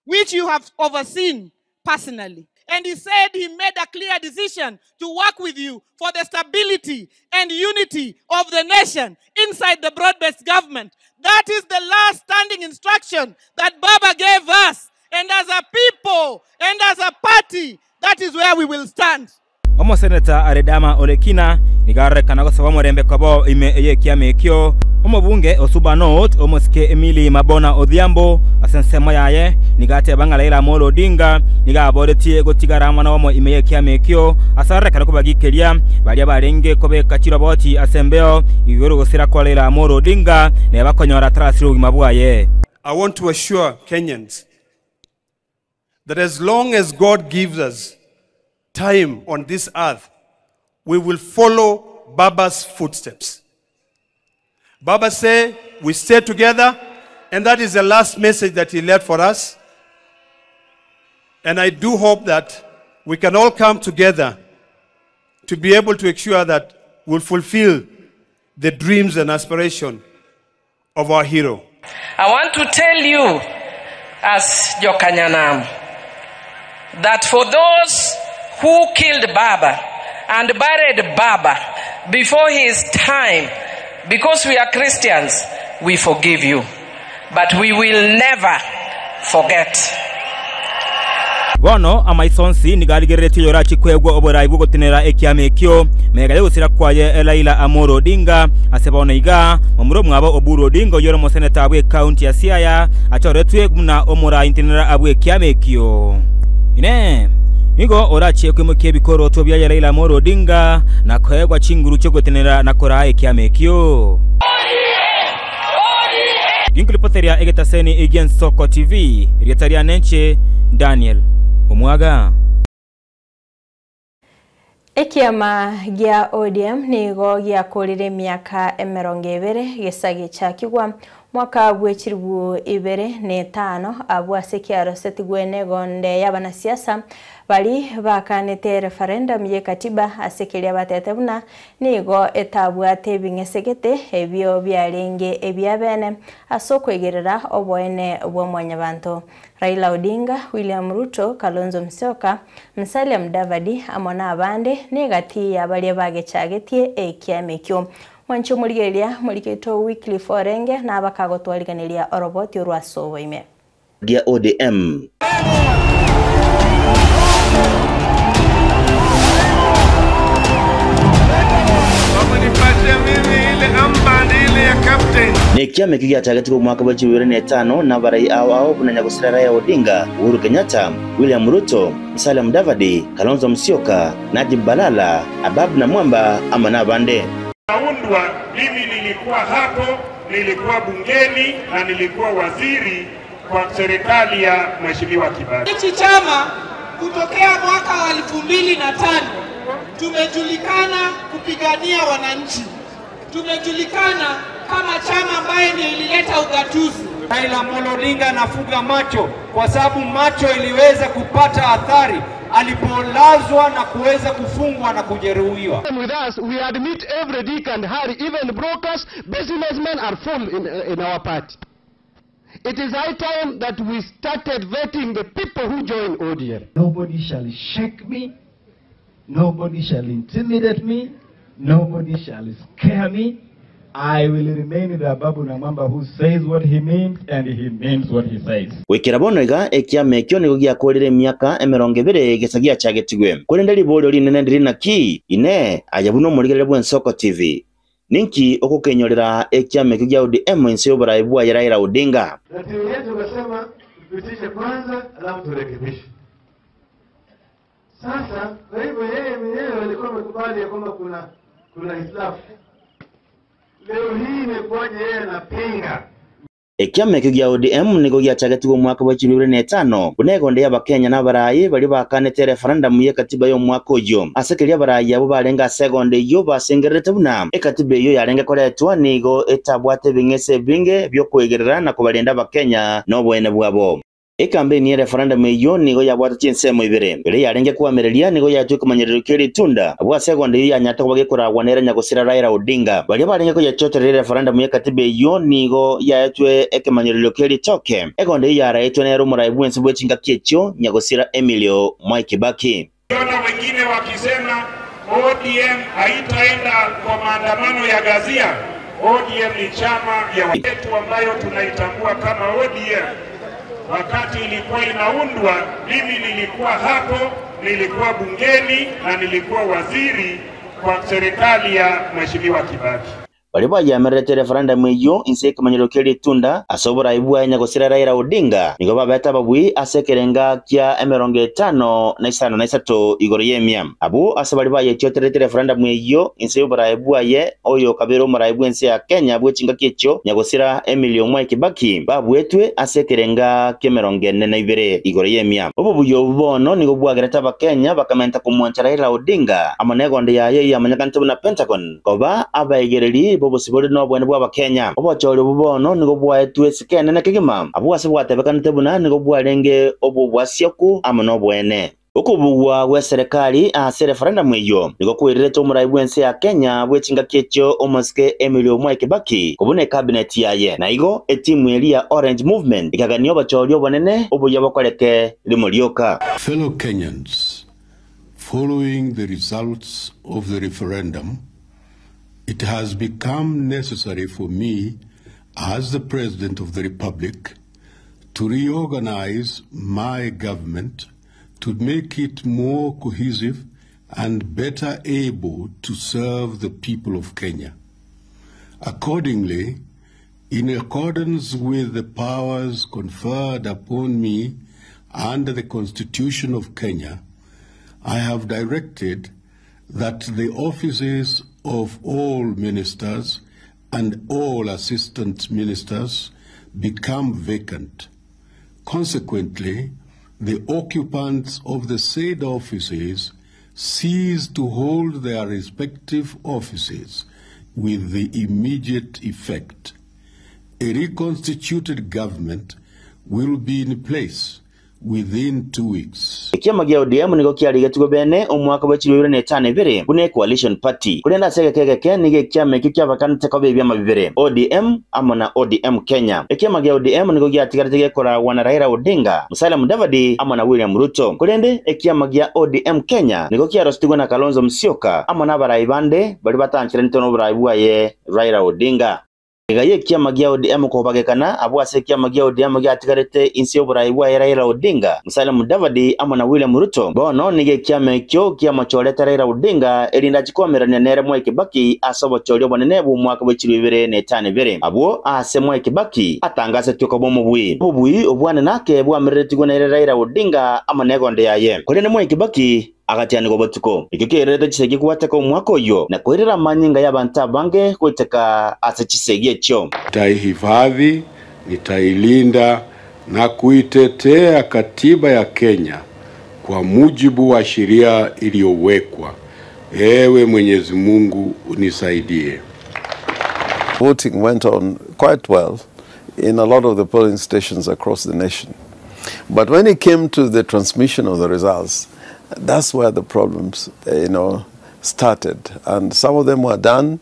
which you have overseen personally. And he said he made a clear decision to work with you for the stability and unity of the nation inside the broad-based government. That is the last standing instruction that Baba gave us. And as a people and as a party, that is where we will stand. Omoseneta Aredama Olekina nigo arorekana gosaba omorembe kobo ime y'ekiama ekio. Omobunge o Suba North omosike Emily Mabona Odhiambo ase ensemo yaye nigo ateba ng'a Raila Amolo Odinga nigo aboretie gotigara amo nobomo ime y'ekiama ekio ase arorekane kobagikeria baria barenge kobeka chiroboti ase embeo igoro gosira kwa Raila Amolo Odinga neba konyora atarasire obogima bwaye. I want to assure Kenyans that as long as God gives us time on this earth, we will follow Baba's footsteps. Baba said we stay together, and that is the last message that he left for us. And I do hope that we can all come together to be able to ensure that we'll fulfill the dreams and aspiration of our hero. I want to tell you, as Jokanyanam, that for those who killed Baba and buried Baba before his time, because we are Christians, we forgive you. But we will never forget. Bono amaiso onsi nigo arigereretie oyorachie kwegwa oborai bw'ogotenera ekiama ekio mega y'ogosira kwaye Raila Amolo Odinga ase bono iga momura omwabo Oburu Odinga oyio ore omoseneta bw'ekaunti ya Siaya achoretwe buna omorai ntenera bw'ekiama ekio. Inee! Nigo orachie koimokia ebikoroto biaye Raila Amolo Odinga na koegwa chinguru chi'ogotenera na koraa ekiama ekio? Ginkoripoteria egetaseni gi'Ensoko TV, erieta riane inche Daniel Omwaga. Ekiama gia ODM nigo giakorire emiaka emerongo ebere gesagechakigwa mwaka bwe chilifu ibere na etano abwo ase ekiarosetigwe negonde y'abanasiasa bari bakanete referendum y'ekatiba ase keria batete buna nigo etabwate ebing'esegete ebio biarenge ebiabene ase okwegerera oboene bwa mwanyabanto. Raila Odinga, William Ruto, Kalonzo Musyoka, Musalia Mudavadi amo n'abande negati ya baria bagechagetie ekiama ekio. Mwanche omorigereria moriketo Wycliffe Orenge na abakagotwariganeria oroboti orwa ase oboime. Gia ODM. Nekiama ekio giachagetigwe omwaka bwe chibibere na etano nabarai ao ao buna Nyagosira Raila Odinga, Uhuru Kenyatta, William Ruto, Musalia Mudavadi, Kalonzo Musyoka, Najib Balala, Ababu Namwamba amo nabande. Naundwa, mimi nilikuwa hapo, nilikuwa bungeni na nilikuwa waziri kwa serikali ya Mheshimiwa Kibaki. Hichi chama kutokea mwaka wa 2005 tumejulikana kupigania wananchi, tumejulikana kama chama ambaye ndio ilileta ugatuzi. Raila Amolo Odinga anafuga macho kwa sababu macho iliweza kupata athari alipolazwa na kuweza kufungwa na kujeruhiwa. With us, we admit every Dick and Harry, even brokers, businessmen are full in our party. It is high time that we started vetting the people who join ODM. Nobody shall shake me. Nobody shall intimidate me. Nobody shall scare me. I will remain the Ababu Namwamba who says what he means and he means what he says. Gwikira bono iga ekiama ekio nigo giakorire emiaka emerongo ebere gesa giachagetigwe korende riborio rinene ndiri naki ine aye buna omorigereria bwa Ensoko TV ninki ogokenyorera ekiama ekio gia ODM ense y'oborai bwaye Raila Odinga. Na timu yetu tukasema tupitishe kwanza, alafu turekebishe. Sasa kwa hivyo yeye mwenyewe alikuwa amekubali ya kwamba kuna hitilafu. Leo hii imekuwaje yeye anapinga? Ekiama ekio gia ODM nigo giachagetigwe omwaka bwa 2005 buna egonde y'abakenya n'abarayi baria bakanete referendum y'ekatiba y'omwaka oyo ase keria abarayi abo barenge ase egonde eyio basengererete buna ekatiba eyio yarenge koretwa nigo etabwate ebing'ese ebinge biokoegerera na kobarenda abakenya n'obwene bwabo. Ekampeni ya referendum eyio nigo yabwate chinsemo ibere ere yarenge kwamereria nigo yatwe komanyerero kia ritunda abwo ase egonde eyio yanyate koba gekoragwa nere Nyagosira Raila Odinga baria barenge koyechoterera referendum ya katiba eyio nigo yaetwe ekemanyerero kia ritoke egonde eyio yaraetwe nere omorai bwensi bwe chingaki echio Nyagosira Emilio Mwai Kibaki. Ona wengine wakisema ODM haitaenda kwa maandamano ya ghasia. ODM ni chama ya wetu ambayo tunaitambua kama ODM. Wakati ilikuwa inaundwa, mimi nilikuwa hapo, nilikuwa bungeni na nilikuwa waziri kwa serikali ya Mheshimiwa Kibaki. Baria bayamererete referendum eyio inse ekemanyerero kia ritunda ase oborai bwaye Nyagosira Raila Odinga nigo babete ababui ase ekerenga kia emerongo etano na isano na isato igoro y'emia abwo ase baria bayechioterete referendum eyio inse y'oborai bwaye oyo kabere omorai bw'ense ya Kenya bw'echingaki echio Nyagosira Emilio Mwai Kibaki babwetwe ase ekerenga kia emerongo ene na ibere igoro y'emia. Obobuya obu bono nigo bwagerete abakenya bakamenta komwancha Raila Odinga amo na egonde yaye yamanyekanete buna Pentagon koba abaegereri bobosibore n'obwene bw'abakenya. Obochori obu bono nigo bwaetwe esike enene kegima abwo ase bwatebekanete buna nigo bwarenge obo bwasiaku amo n'obwene. Okobugwa gwa serikali ase referendum eyio nigo kwirerete omorai bw'ense ya Kenya bw'echingaki echio omosike Emilio Mwai Kibaki kobuna ekabinet yaye na igo etimu eri ya Orange Movement ekagania obochori obonene obuya bokoreke rimo rioka. Fellow Kenyans, following the results of the referendum, it has become necessary for me as the President of the Republic to reorganize my government to make it more cohesive and better able to serve the people of Kenya. Accordingly, in accordance with the powers conferred upon me under the Constitution of Kenya, I have directed that the offices of all ministers and all assistant ministers become vacant. Consequently, the occupants of the said offices cease to hold their respective offices with the immediate effect. A reconstituted government will be in place within 2 weeks. Ekiama gia ODM nigo kiarigetigwe bene omwaka bwe chilifu ibere na etano ebere buna ecoalition party, korende ase egeka egeke nigo ekiama ekio kiabakanete koba ebiama bibere, ODM amo na ODM Kenya. Ekiama gia ODM nigo giatigarete gekoragwa na Raila Odinga, Musalia Mudavadi amo na William Ruto. Korende ekiama gia ODM Kenya nigo kiarosetigwe na Kalonzo Musyoka amo nabarai bande baria batancheranete noborai bwaye Raila Odinga. Iga y'ekiama gia ODM kobagekana abwo ase ekiama gia ODM giatigarete inse y'oborai bwaye Raila Odinga, Musalia Mudavadi amo na William Ruto. Bono nigo ekiama ekio kiamochorete Raila Odinga erinde achie koamererania nere Mwai Kibaki ase obochori obonene bw'omwaka bwe chilifu ibere na etano ebere. Abwo aase Mwai Kibaki atangasetwe koba omobui. Obobui obwane nake bwamereretigwe nere Raila Odinga amo negonde yaye. Korende Mwai Kibaki agatianigwa botuko. Ekio kiairerete chisegi gwateka omwaka oyio, na koirera amanyinga y'abanto abange goiteka ase chisegi echio. Nitaihifadhi, nitailinda na kuitetea katiba ya Kenya kwa mujibu wa sheria iliyowekwa. Ewe Mwenyezi Mungu unisaidie. Voting went on quite well in a lot of the polling stations across the nation. But when it came to the transmission of the results, that's where the problems, started. And some of them were done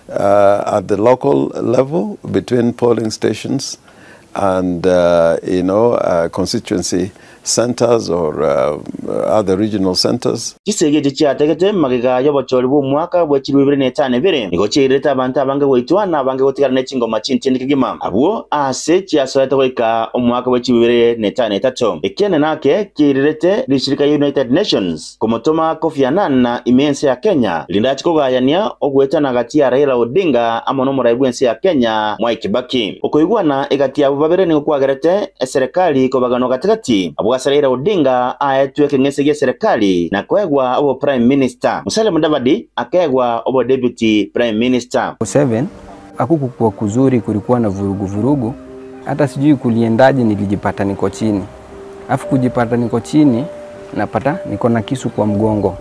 at the local level between polling stations and, constituency centers or other regional centers. Chisegi echi chiategete magega y'obochori bw'omwaka bwa chilifu ibere na etano ebere nigo chiairerete abanto abange goitwa na abange gotigara ne chingoma chintindi kegima abwo ase chiasoete goika omwaka bwa chilifu ibere na etano etato. Ekiene nake kiairerete rishirika ya United Nations komotoma Kofi Annan na ime ense ya Kenya rinde achi kogayania ogwetana gati ya Raila Odinga amo n'omorai bw'ense ya Kenya Mwai Kibaki. Okoigwana egati yabo babere nigo kwagerete eserikali kobaganwa katikati abwo ase Raila Odinga aetwe ekeng'ese gia serikali na kwegwa obo Prime Minister. Musalia Mudavadi akegwa obo Deputy Prime Minister. 7 hakukuwa kuzuri, kulikuwa na vurugu vurugu, hata sijui kuliendaje, nilijipata niko chini. Afu kujipata niko chini, napata niko na kisu kwa mgongo,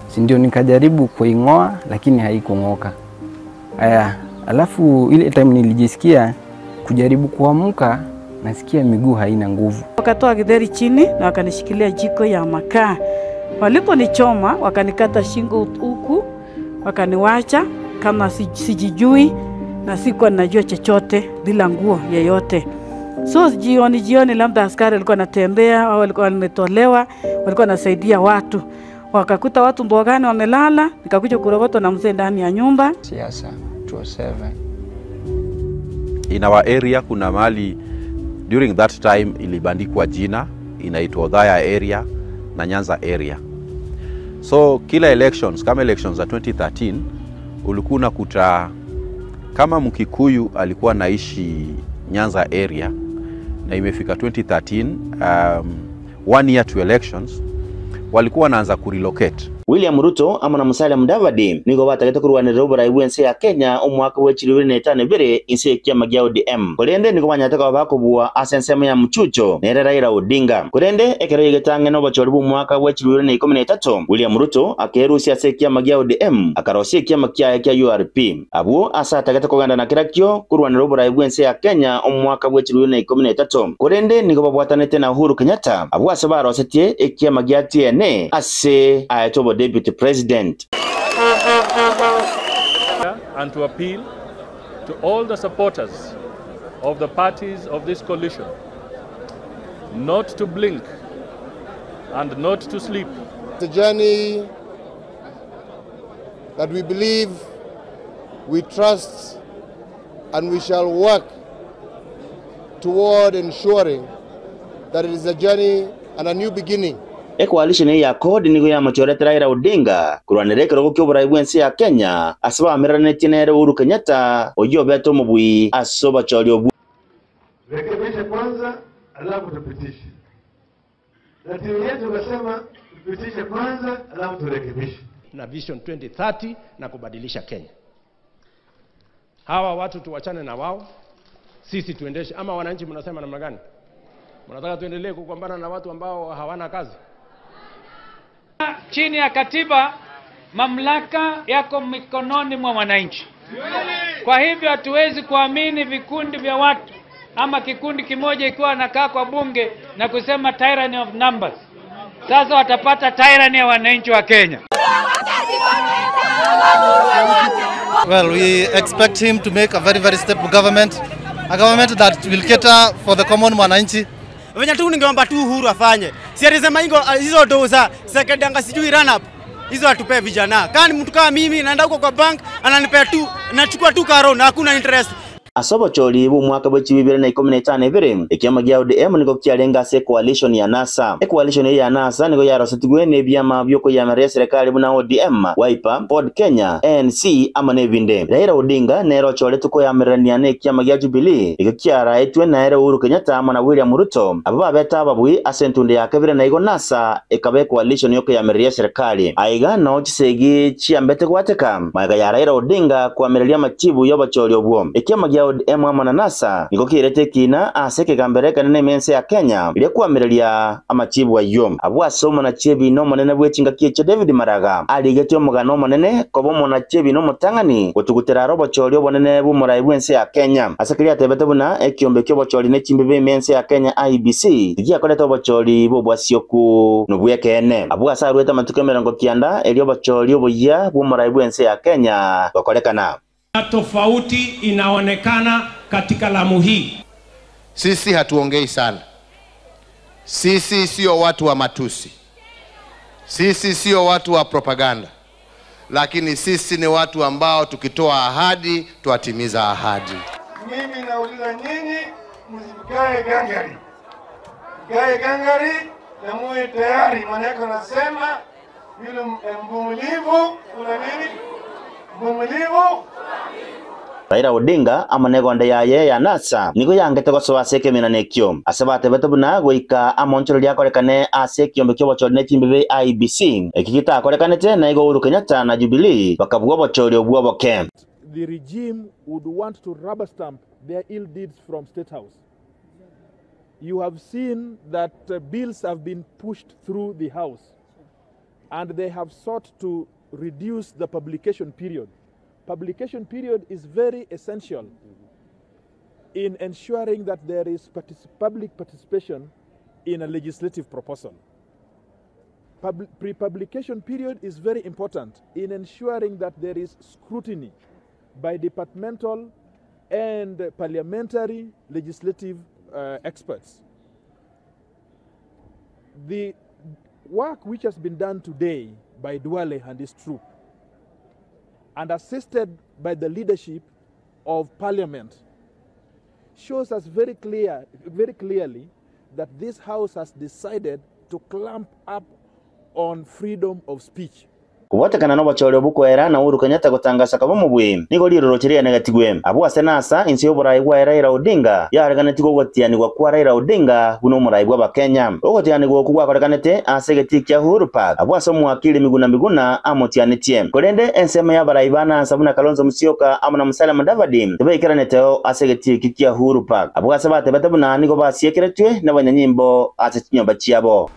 si ndio? Nikajaribu kuing'oa lakini haikung'oka. Aya, alafu ile time nilijisikia kujaribu kuamka, nasikia miguu haina nguvu. Wakatoa githeri chini na wakanishikilia jiko ya makaa. Waliponichoma wakanikata shingo huku, wakaniwacha kama sijijui na sikuwa najua chochote bila nguo yeyote. So jioni jioni, labda askari walikuwa wanatembea au walikuwa wametolewa, walikuwa wanasaidia watu. Wakakuta watu mbogani wamelala, nikakuja kurogotwa na mzee ndani ya nyumba. Siasa 207. In our area kuna mahali during that time ilibandikwa jina inaitwa Othaya area na Nyanza area. So kila elections kama elections za 2013 ulikuwa unakuta kama Mkikuyu alikuwa naishi Nyanza area na imefika 2013, 1 year to elections, walikuwa wanaanza kurelocate. William Ruto amo na Musalia Mudavadi nigo batagete kurwanirira oborai bw'ense ya Kenya omwaka bwa chilifu ibere na etano ebere inse y'ekiama gia ODM. Korende nigo banyate koba bakobua ase ensemo ya Mchucho nere Raila Odinga. Korende ekero yegetang'e na obochori bw'omwaka bwa chilifu ibere na ikomi na etato, William Ruto akerusia ase ekiama gia ODM akarosia ekiama kiaye kia URP. Abwo ase atagete kogenda na kirakio kurwanira oborai bw'ense ya Kenya omwaka bwa chilifu ibere na ikomi na etato. Korende nigo babwatanete na Uhuru Kenyatta abwo ase barosetie ekiama gia TNA ase aetwe obo Deputy President. And to appeal to all the supporters of the parties of this coalition not to blink and not to sleep. It's a journey that we believe, we trust, and we shall work toward ensuring that it is a journey and a new beginning. Ecoalition ya CORD nigo yamochorete Raila Odinga kurwanira ekerogo kia oborai bw'ense ya Kenya ase baameranetie nere Uhuru Kenyatta oyio obete omobui ase obochori obwo. Rekebishe kwanza, alafu tupitishe. Na timu yetu nasema tupitishe kwanza, alafu turekebishe. Na Vision 2030 na kubadilisha Kenya. Hawa watu tuwachane na wao, sisi tuendeshe. Ama wananchi mnasema namna gani? Mnataka tuendelee kupambana na watu ambao hawana kazi? Chini ya katiba mamlaka yako mikononi mwa wananchi. Kwa hivyo hatuwezi kuamini vikundi vya watu ama kikundi kimoja ikiwa anakaa kwa bunge na kusema tyranny of numbers. Sasa watapata tyranny ya wananchi wa Kenya. Well, we expect him to make a very, very stable government, a government that will cater for the common mwananchi. Venye tu ningeomba tu Uhuru afanye. Si alisema ingo hizo do za second anga sijui run up. Hizo atupee vijana. Kama ni mtu kama mimi naenda huko kwa bank ananipea tu nachukua tu karo na hakuna interest. Ase obochori bwa omwaka bwa 2012 ekiama gia ODM nigo kiarenga ase ecoalition ya NASA. Ecoalition eye ya NASA nigo yarosetigwe na ebiama biokoyamerera eserekari buna ODM, Wiper, Ford Kenya, ANC amo na ebinde. Raila Odinga nere ochoretwe koyamererania na ekiama gia Jubilee ekio kiaraetwe nere Uhuru Kenyatta amo na William Ruto abo babete ababui ase entunde ya kabere na igo NASA ekaba ecoalition yokoyamereria eserekari. Aiga nao chisegi chiambete gwateka magega ya Raila Odinga koamereria amachibu yobochori obwo. Ekiama gia ODM amo na NASA nigo kiirete ekina ase ekegambero ekenene ime ense ya Kenya eria koamereria amachibu ayio. Abwo ase omonachiebina omonene bwe chingaki echio David Maraga arigetie omogano omonene koba omonachiebina omotang'ani gotugutera are obochori obonene bw'omorai bw'ense ya Kenya. Ase keria atebete buna ekiombe ki'obochori ne chimbibe ime ense ya Kenya IEBC tigiakorete obochori bw'obwasioku nobw'ekeene. Abwo ase aruete amatuko 90 erio obochori oboyia bw'omorai bw'ense ya Kenya gokorekana. Tofauti inaonekana katika Lamu hii. Sisi hatuongei sana. Sisi sio watu wa matusi. Sisi sio watu wa propaganda. Lakini sisi ni watu ambao tukitoa ahadi twatimiza ahadi. Mimi nauliza nyinyi, msikae gangari, mkae gangari na muwe tayari, maanake wanasema yule mvumilivu kuna nini? Mvumilivu Raila Odinga amo na egonda yaye ya NASA nigo yangete gosoa ase ekeminano ekio. Ase batebete buna goika amonchoreri akorekane ase ekiombe kia obochori na echimbibe IEBC. Eki gitakorekanete na igo Uhuru Kenyatta na Jubilee bakabua obochori obwo oboke. The regime would want to rubber stamp their ill deeds from State House. You have seen that bills have been pushed through the House, and they have sought to reduce the publication period. Publication period is very essential in ensuring that there is public participation in a legislative proposal. Pre-publication period is very important in ensuring that there is scrutiny by departmental and parliamentary legislative experts. The work which has been done today by Duale and his troop, and assisted by the leadership of Parliament, shows us very clearly that this House has decided to clamp up on freedom of speech. Kobwatekana na obochori obokoera na Uhuru Kenyatta gotangasa kaba omobui nigo riroroche rianegetigwe. Abwo ase NASA inse y'oborai bwa Raila Odinga yareganetigwe ogotianigwa kwa Raila Odinga buna omorai bwa abakenya. Ogotianigwa okwo gwakorekanete ase egetii kia Uhuru Park abwo ase omwakiri Miguna Miguna amotianetie. Korende ensemo y'abarai ba NASA buna Kalonzo Musyoka amo na Musalia Mudavadi tibaikeraneteo ase egetii eki kia Uhuru Park. Abwo ase batebete buna nigo basiekeretwe n'abanyanyimbo ase chinyomba chiabo.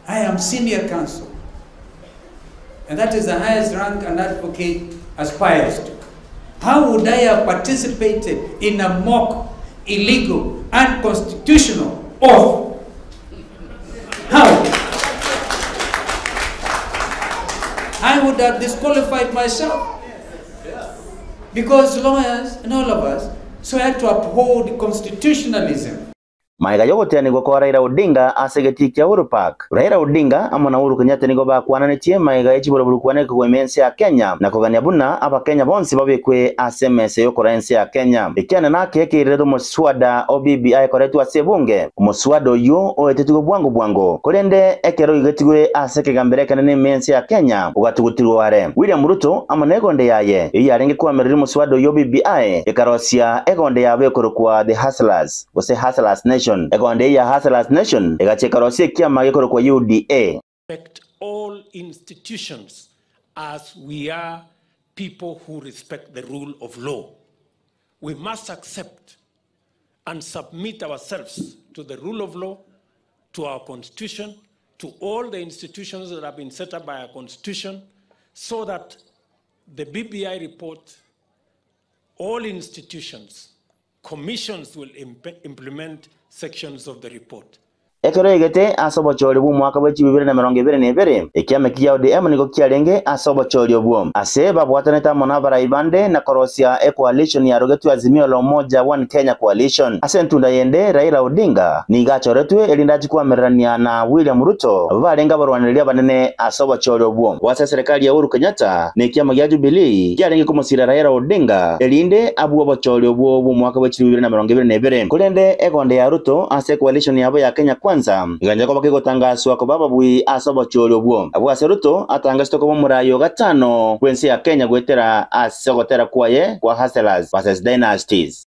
I am senior counsel, and that is the highest rank an advocate aspires to. How would I have participated in a mock, illegal, unconstitutional oath? How? I would have disqualified myself. Because lawyers and all of us swear to uphold constitutionalism. Maega yogotianigwa kwa Raila Odinga ase egetii kia Uhuru Park. Raila Odinga amo na Uhuru Kenyatta nigo bakwananetie maega y'echiboroboro kwaneka kwa ense ya Kenya na kogania buna abakenya bonsi babekwe ase emesa yokora ense ya Kenya. Ekiana nake ekeirerete omoswada o BBI ekoretwe ase ebunge. Omoswada oywo oetetigwe bwango bwango korende ekero oigetigwe ase ekegambero ekenene ime ense ya Kenya ogatugutirwe are. William Ruto amo na egonde yaye eyio yarenge koamerera omoswada oywo BBI ekarosia egonde yabo ekorokwa The Hustlers gose Hustlers Nation. Egonde ya Hustlers Nation egacheka rosie kiama gikorokwa UDA. Respect all institutions as we are people who respect the rule of law. We must accept and submit ourselves to the rule of law, to our constitution, to all the institutions that have been set up by our constitution, so that the BBI report, all institutions Commissions will implement sections of the report. Ekero yaigete ase obochori bw'omwaka bwe chibibere na 22, ekiama ekia gia ODM nigo kiarenge ase obochori obwo, ase babwatanete amo nabarai bande na korosia ecoalition yarogetwe Azimio la Umoja One Kenya Coalition. Ase entunda yende, Raila Odinga nigo achoretwe erinde achie koamererania na William Ruto abwo barenge abarwanereria abanene ase obochori obwo. Goase eserekari ya Uhuru Kenyatta na ekiama gia Jubilee kiarenge komosira Raila Odinga erinde abue obochori obwo bw'omwaka bwe 2022. Korende egonde ya Ruto ase ecoalition yabo ya Kenya Kwanza egancha koba kegotangaswa koba ababui ase obochori obwo. Abwo ase Ruto atangasete koba omorai o gatano bw'ense ya Kenya goetera ase ogotera kwaye kwa Hustlers vs Dynasties.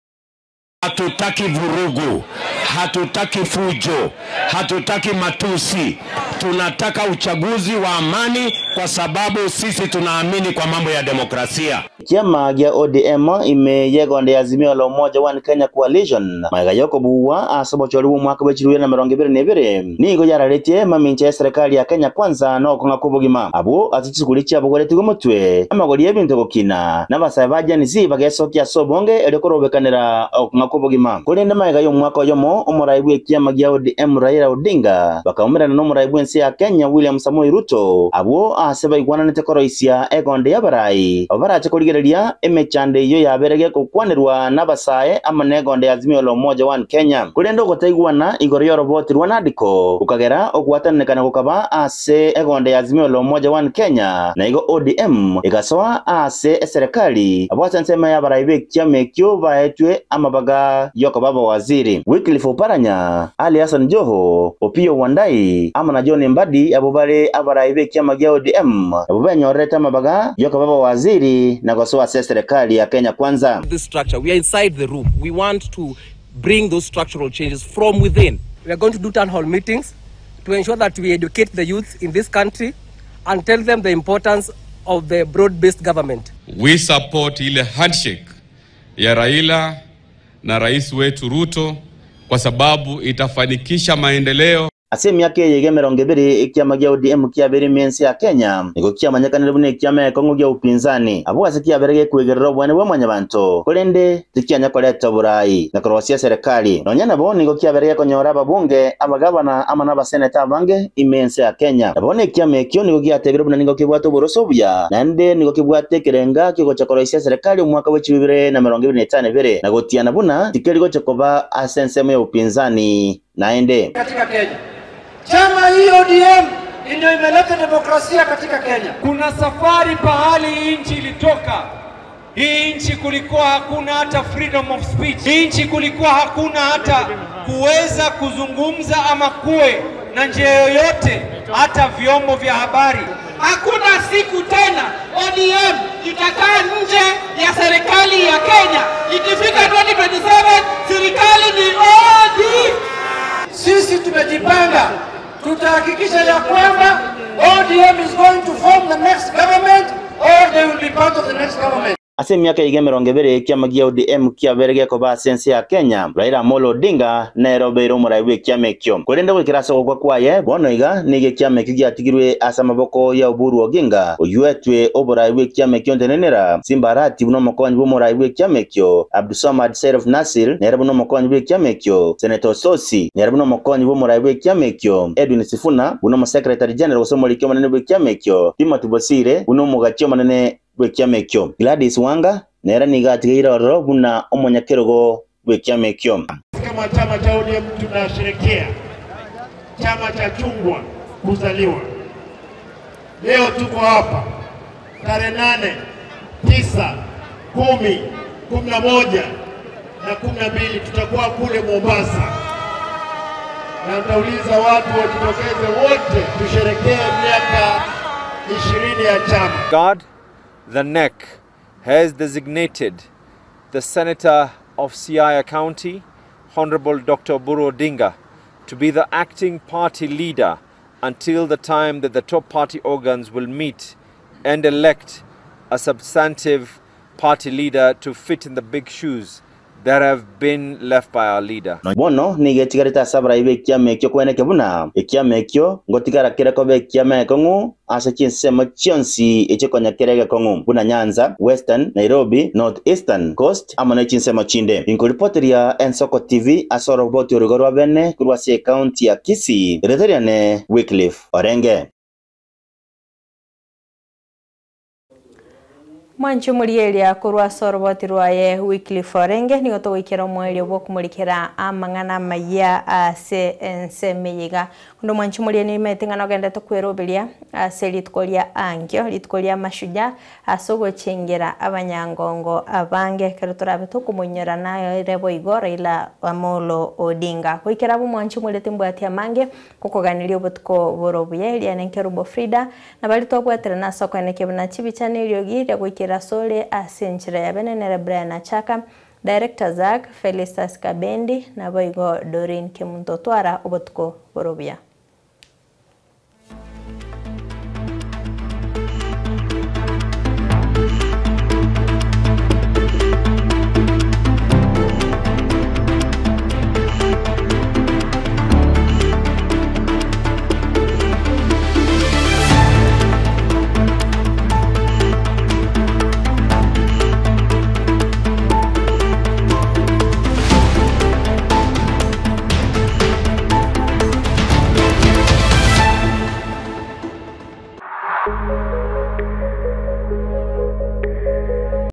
Hatutaki vurugu, hatutaki fujo, hatutaki matusi. Tunataka uchaguzi wa amani kwa sababu sisi tunaamini kwa mambo ya demokrasia. Ekiama gia ODM ime y'egonda ya Azimio la Umoja One Kenya Coalition magega y'okobuua ase obochori bw'omwaka bwe chilifu ibere na 22 nigo yararetie mamincha y'eserekari ya Kenya Kwanza na okong'a kw'obogima abwo ase chisukuri chiabogoretigwe motwe amagori y'ebinto gokina na abasae ba Gen Z bagesokia ase obonge erio korobekanera okong'a kw'obogima. Korende magega y'omwaka oyomo omorai bw'ekiama gia ODM Raila Odinga bakaumerana n'omorai bw'ense ya Kenya William Samoei Ruto abwo aase baigwananete koroisia egonde y'abarai abwo barache korigereria emechando eyio yabere gegokwanerwa n'abasae amo n'egonde ya Azimio la Umoja One Kenya. Korende ogotaigwana igoro y'oroboti rwa NADCO gokagera ogwatananekana gokaba ase egonde ya Azimio la Umoja One Kenya na igo ODM egasoa ase eserekari abwo ase ensemo y'abarai b'ekiama ekio baetwe amabaga y'okoba abawaziri. Wycliffe Oparanya, Ali Hassan Joho, Opiyo Wandayi amo na John Mbadi abwo bare abarai b'ekiama gia ODM nabwo benyorerete amabaga y'okoba abawaziri na gosoa ase eserekari ya Kenya Kwanza. This structure, we are inside the room. We want to bring those structural changes from within. We are going to do town hall meetings to ensure that we educate the youth in this country and tell them the importance of the broad-based government. We support ile handshake ya Raila na rais wetu Ruto kwa sababu itafanikisha maendeleo. Ase emiaka eye iga 20 ekiama gia ODM kiabeire ime ense ya Kenya nigo kiamanyekanire buna ekiama ekong'u gia upinzani abwo ase kiabeire gekwegerera obwane bwa mwanyabanto korende tikianya koreta oborai na korosia eserekari. Nonya nabo nigo kiabeire gekonyora ababunge, abagabana amo nabaseneta abange ime ense ya Kenya. Na bono ekiama ekio nigo giatebire buna nigo kebwate oboroso obuya naende nigo kebwate ekerenga kiogocha koroisia eserekari omwaka bwe chilifu ibere na 22 ibere na gotiana buna tikeri gocha koba ase ensemo ya upinzani naende. Katika Kenya. Chama hii ODM ndio imeleta demokrasia katika Kenya. Kuna safari pahali hii nchi ilitoka. Hii nchi kulikuwa hakuna hata freedom of speech. Hii nchi kulikuwa hakuna hata kuweza kuzungumza ama kuwe na njia yoyote, hata vyombo vya habari. Hakuna siku tena ODM itakaa nje ya serikali ya Kenya. Ikifika 2027 serikali ni ODM. Sisi tumejipanga, tutahakikisha ya kwamba ODM is going to form the next government or they will be part of the next government. Ase emiaka iga 20 ekiama gia ODM kiabeire gekoba ase ense ya Kenya, Raila Amolo Odinga nere obeire omorai bw'ekiama ekio. Korende goikera ase ogokwa kwaye, bono iga nigo ekiama ekio giatigirwe ase amaboko ya Oburu Oginga, oyio etwe oborai bw'ekiama ekio ntenenera, Simba Arati buna omokonyi bw'omorai bw'ekiama ekio, Abdulswamad Sheriff Nassir nere buna omokonyi bw'ekiama ekio, Senator Osotsi nere buna omokonyi bw'omorai bw'ekiama ekio, Edwin Sifuna buna omosecretary general gose omoriki omonene bw'ekiama ekio, Timothy Bosire buna omogachi omonene bw'ekiama ekio. Gladys Wanga nere nigo atigeire ororo buna omonyakerogo bw'ekiama ekio. Kama chama cha ODM tunasherehekea chama cha chungwa kuzaliwa. Leo tuko hapa tarehe 8, 9, 10, 11 na 12 tutakuwa kule Mombasa, na nitauliza watu wajitokeze wote tusherekee miaka 20 ya chama. God, the NEC has designated the Senator of Siaya County, Honorable Dr. Oburu Odinga, to be the acting party leader until the time that the top party organs will meet and elect a substantive party leader to fit in the big shoes that have been left by our leader. Bono nigo echigarete ase abarai b'ekiama ekio kweneke buna ekiama ekio ngotigara kere koba ekiama egekong'u ase chinsemo chionsi echio konya kere egekong'u buna Nyanza, Western, Nairobi, North Eastern, Coast amo ne chinsemo chinde. Inkoripoteria Ensoko TV ase oroboti oroigo rwa bene korwa ase ecounty ya Kisii, erieta riane Wycliffe Orenge. Mwanche omorieria korwa ase oroboti rwaye Wycliffe Orenge nigo togoikera omoerio bw'okomorikera amang'ana amayia ase ensemo eye iga. Onde omwanche omoria nimaete ng'a nogendete kweroberia ase rituko ria ankio, rituko ria amashujaa ase ogochengera abanyangongo abange ekero torabe tokomoinyora naye ere boigo Raila Amolo Odinga. Goikera abwo omwanche omoria timbwati amange gokoganeria obotuko bore obuya eria nenkerubo Frida Na baria twabwaterana ase okoenekia buna chibicha na eriogi ria goikera asore ase enchera ya bene nere Brian Achaka, Director Zack, Felistus Kabendi, naboigo Doreen Kemunto. Twara obotuko bore obuya.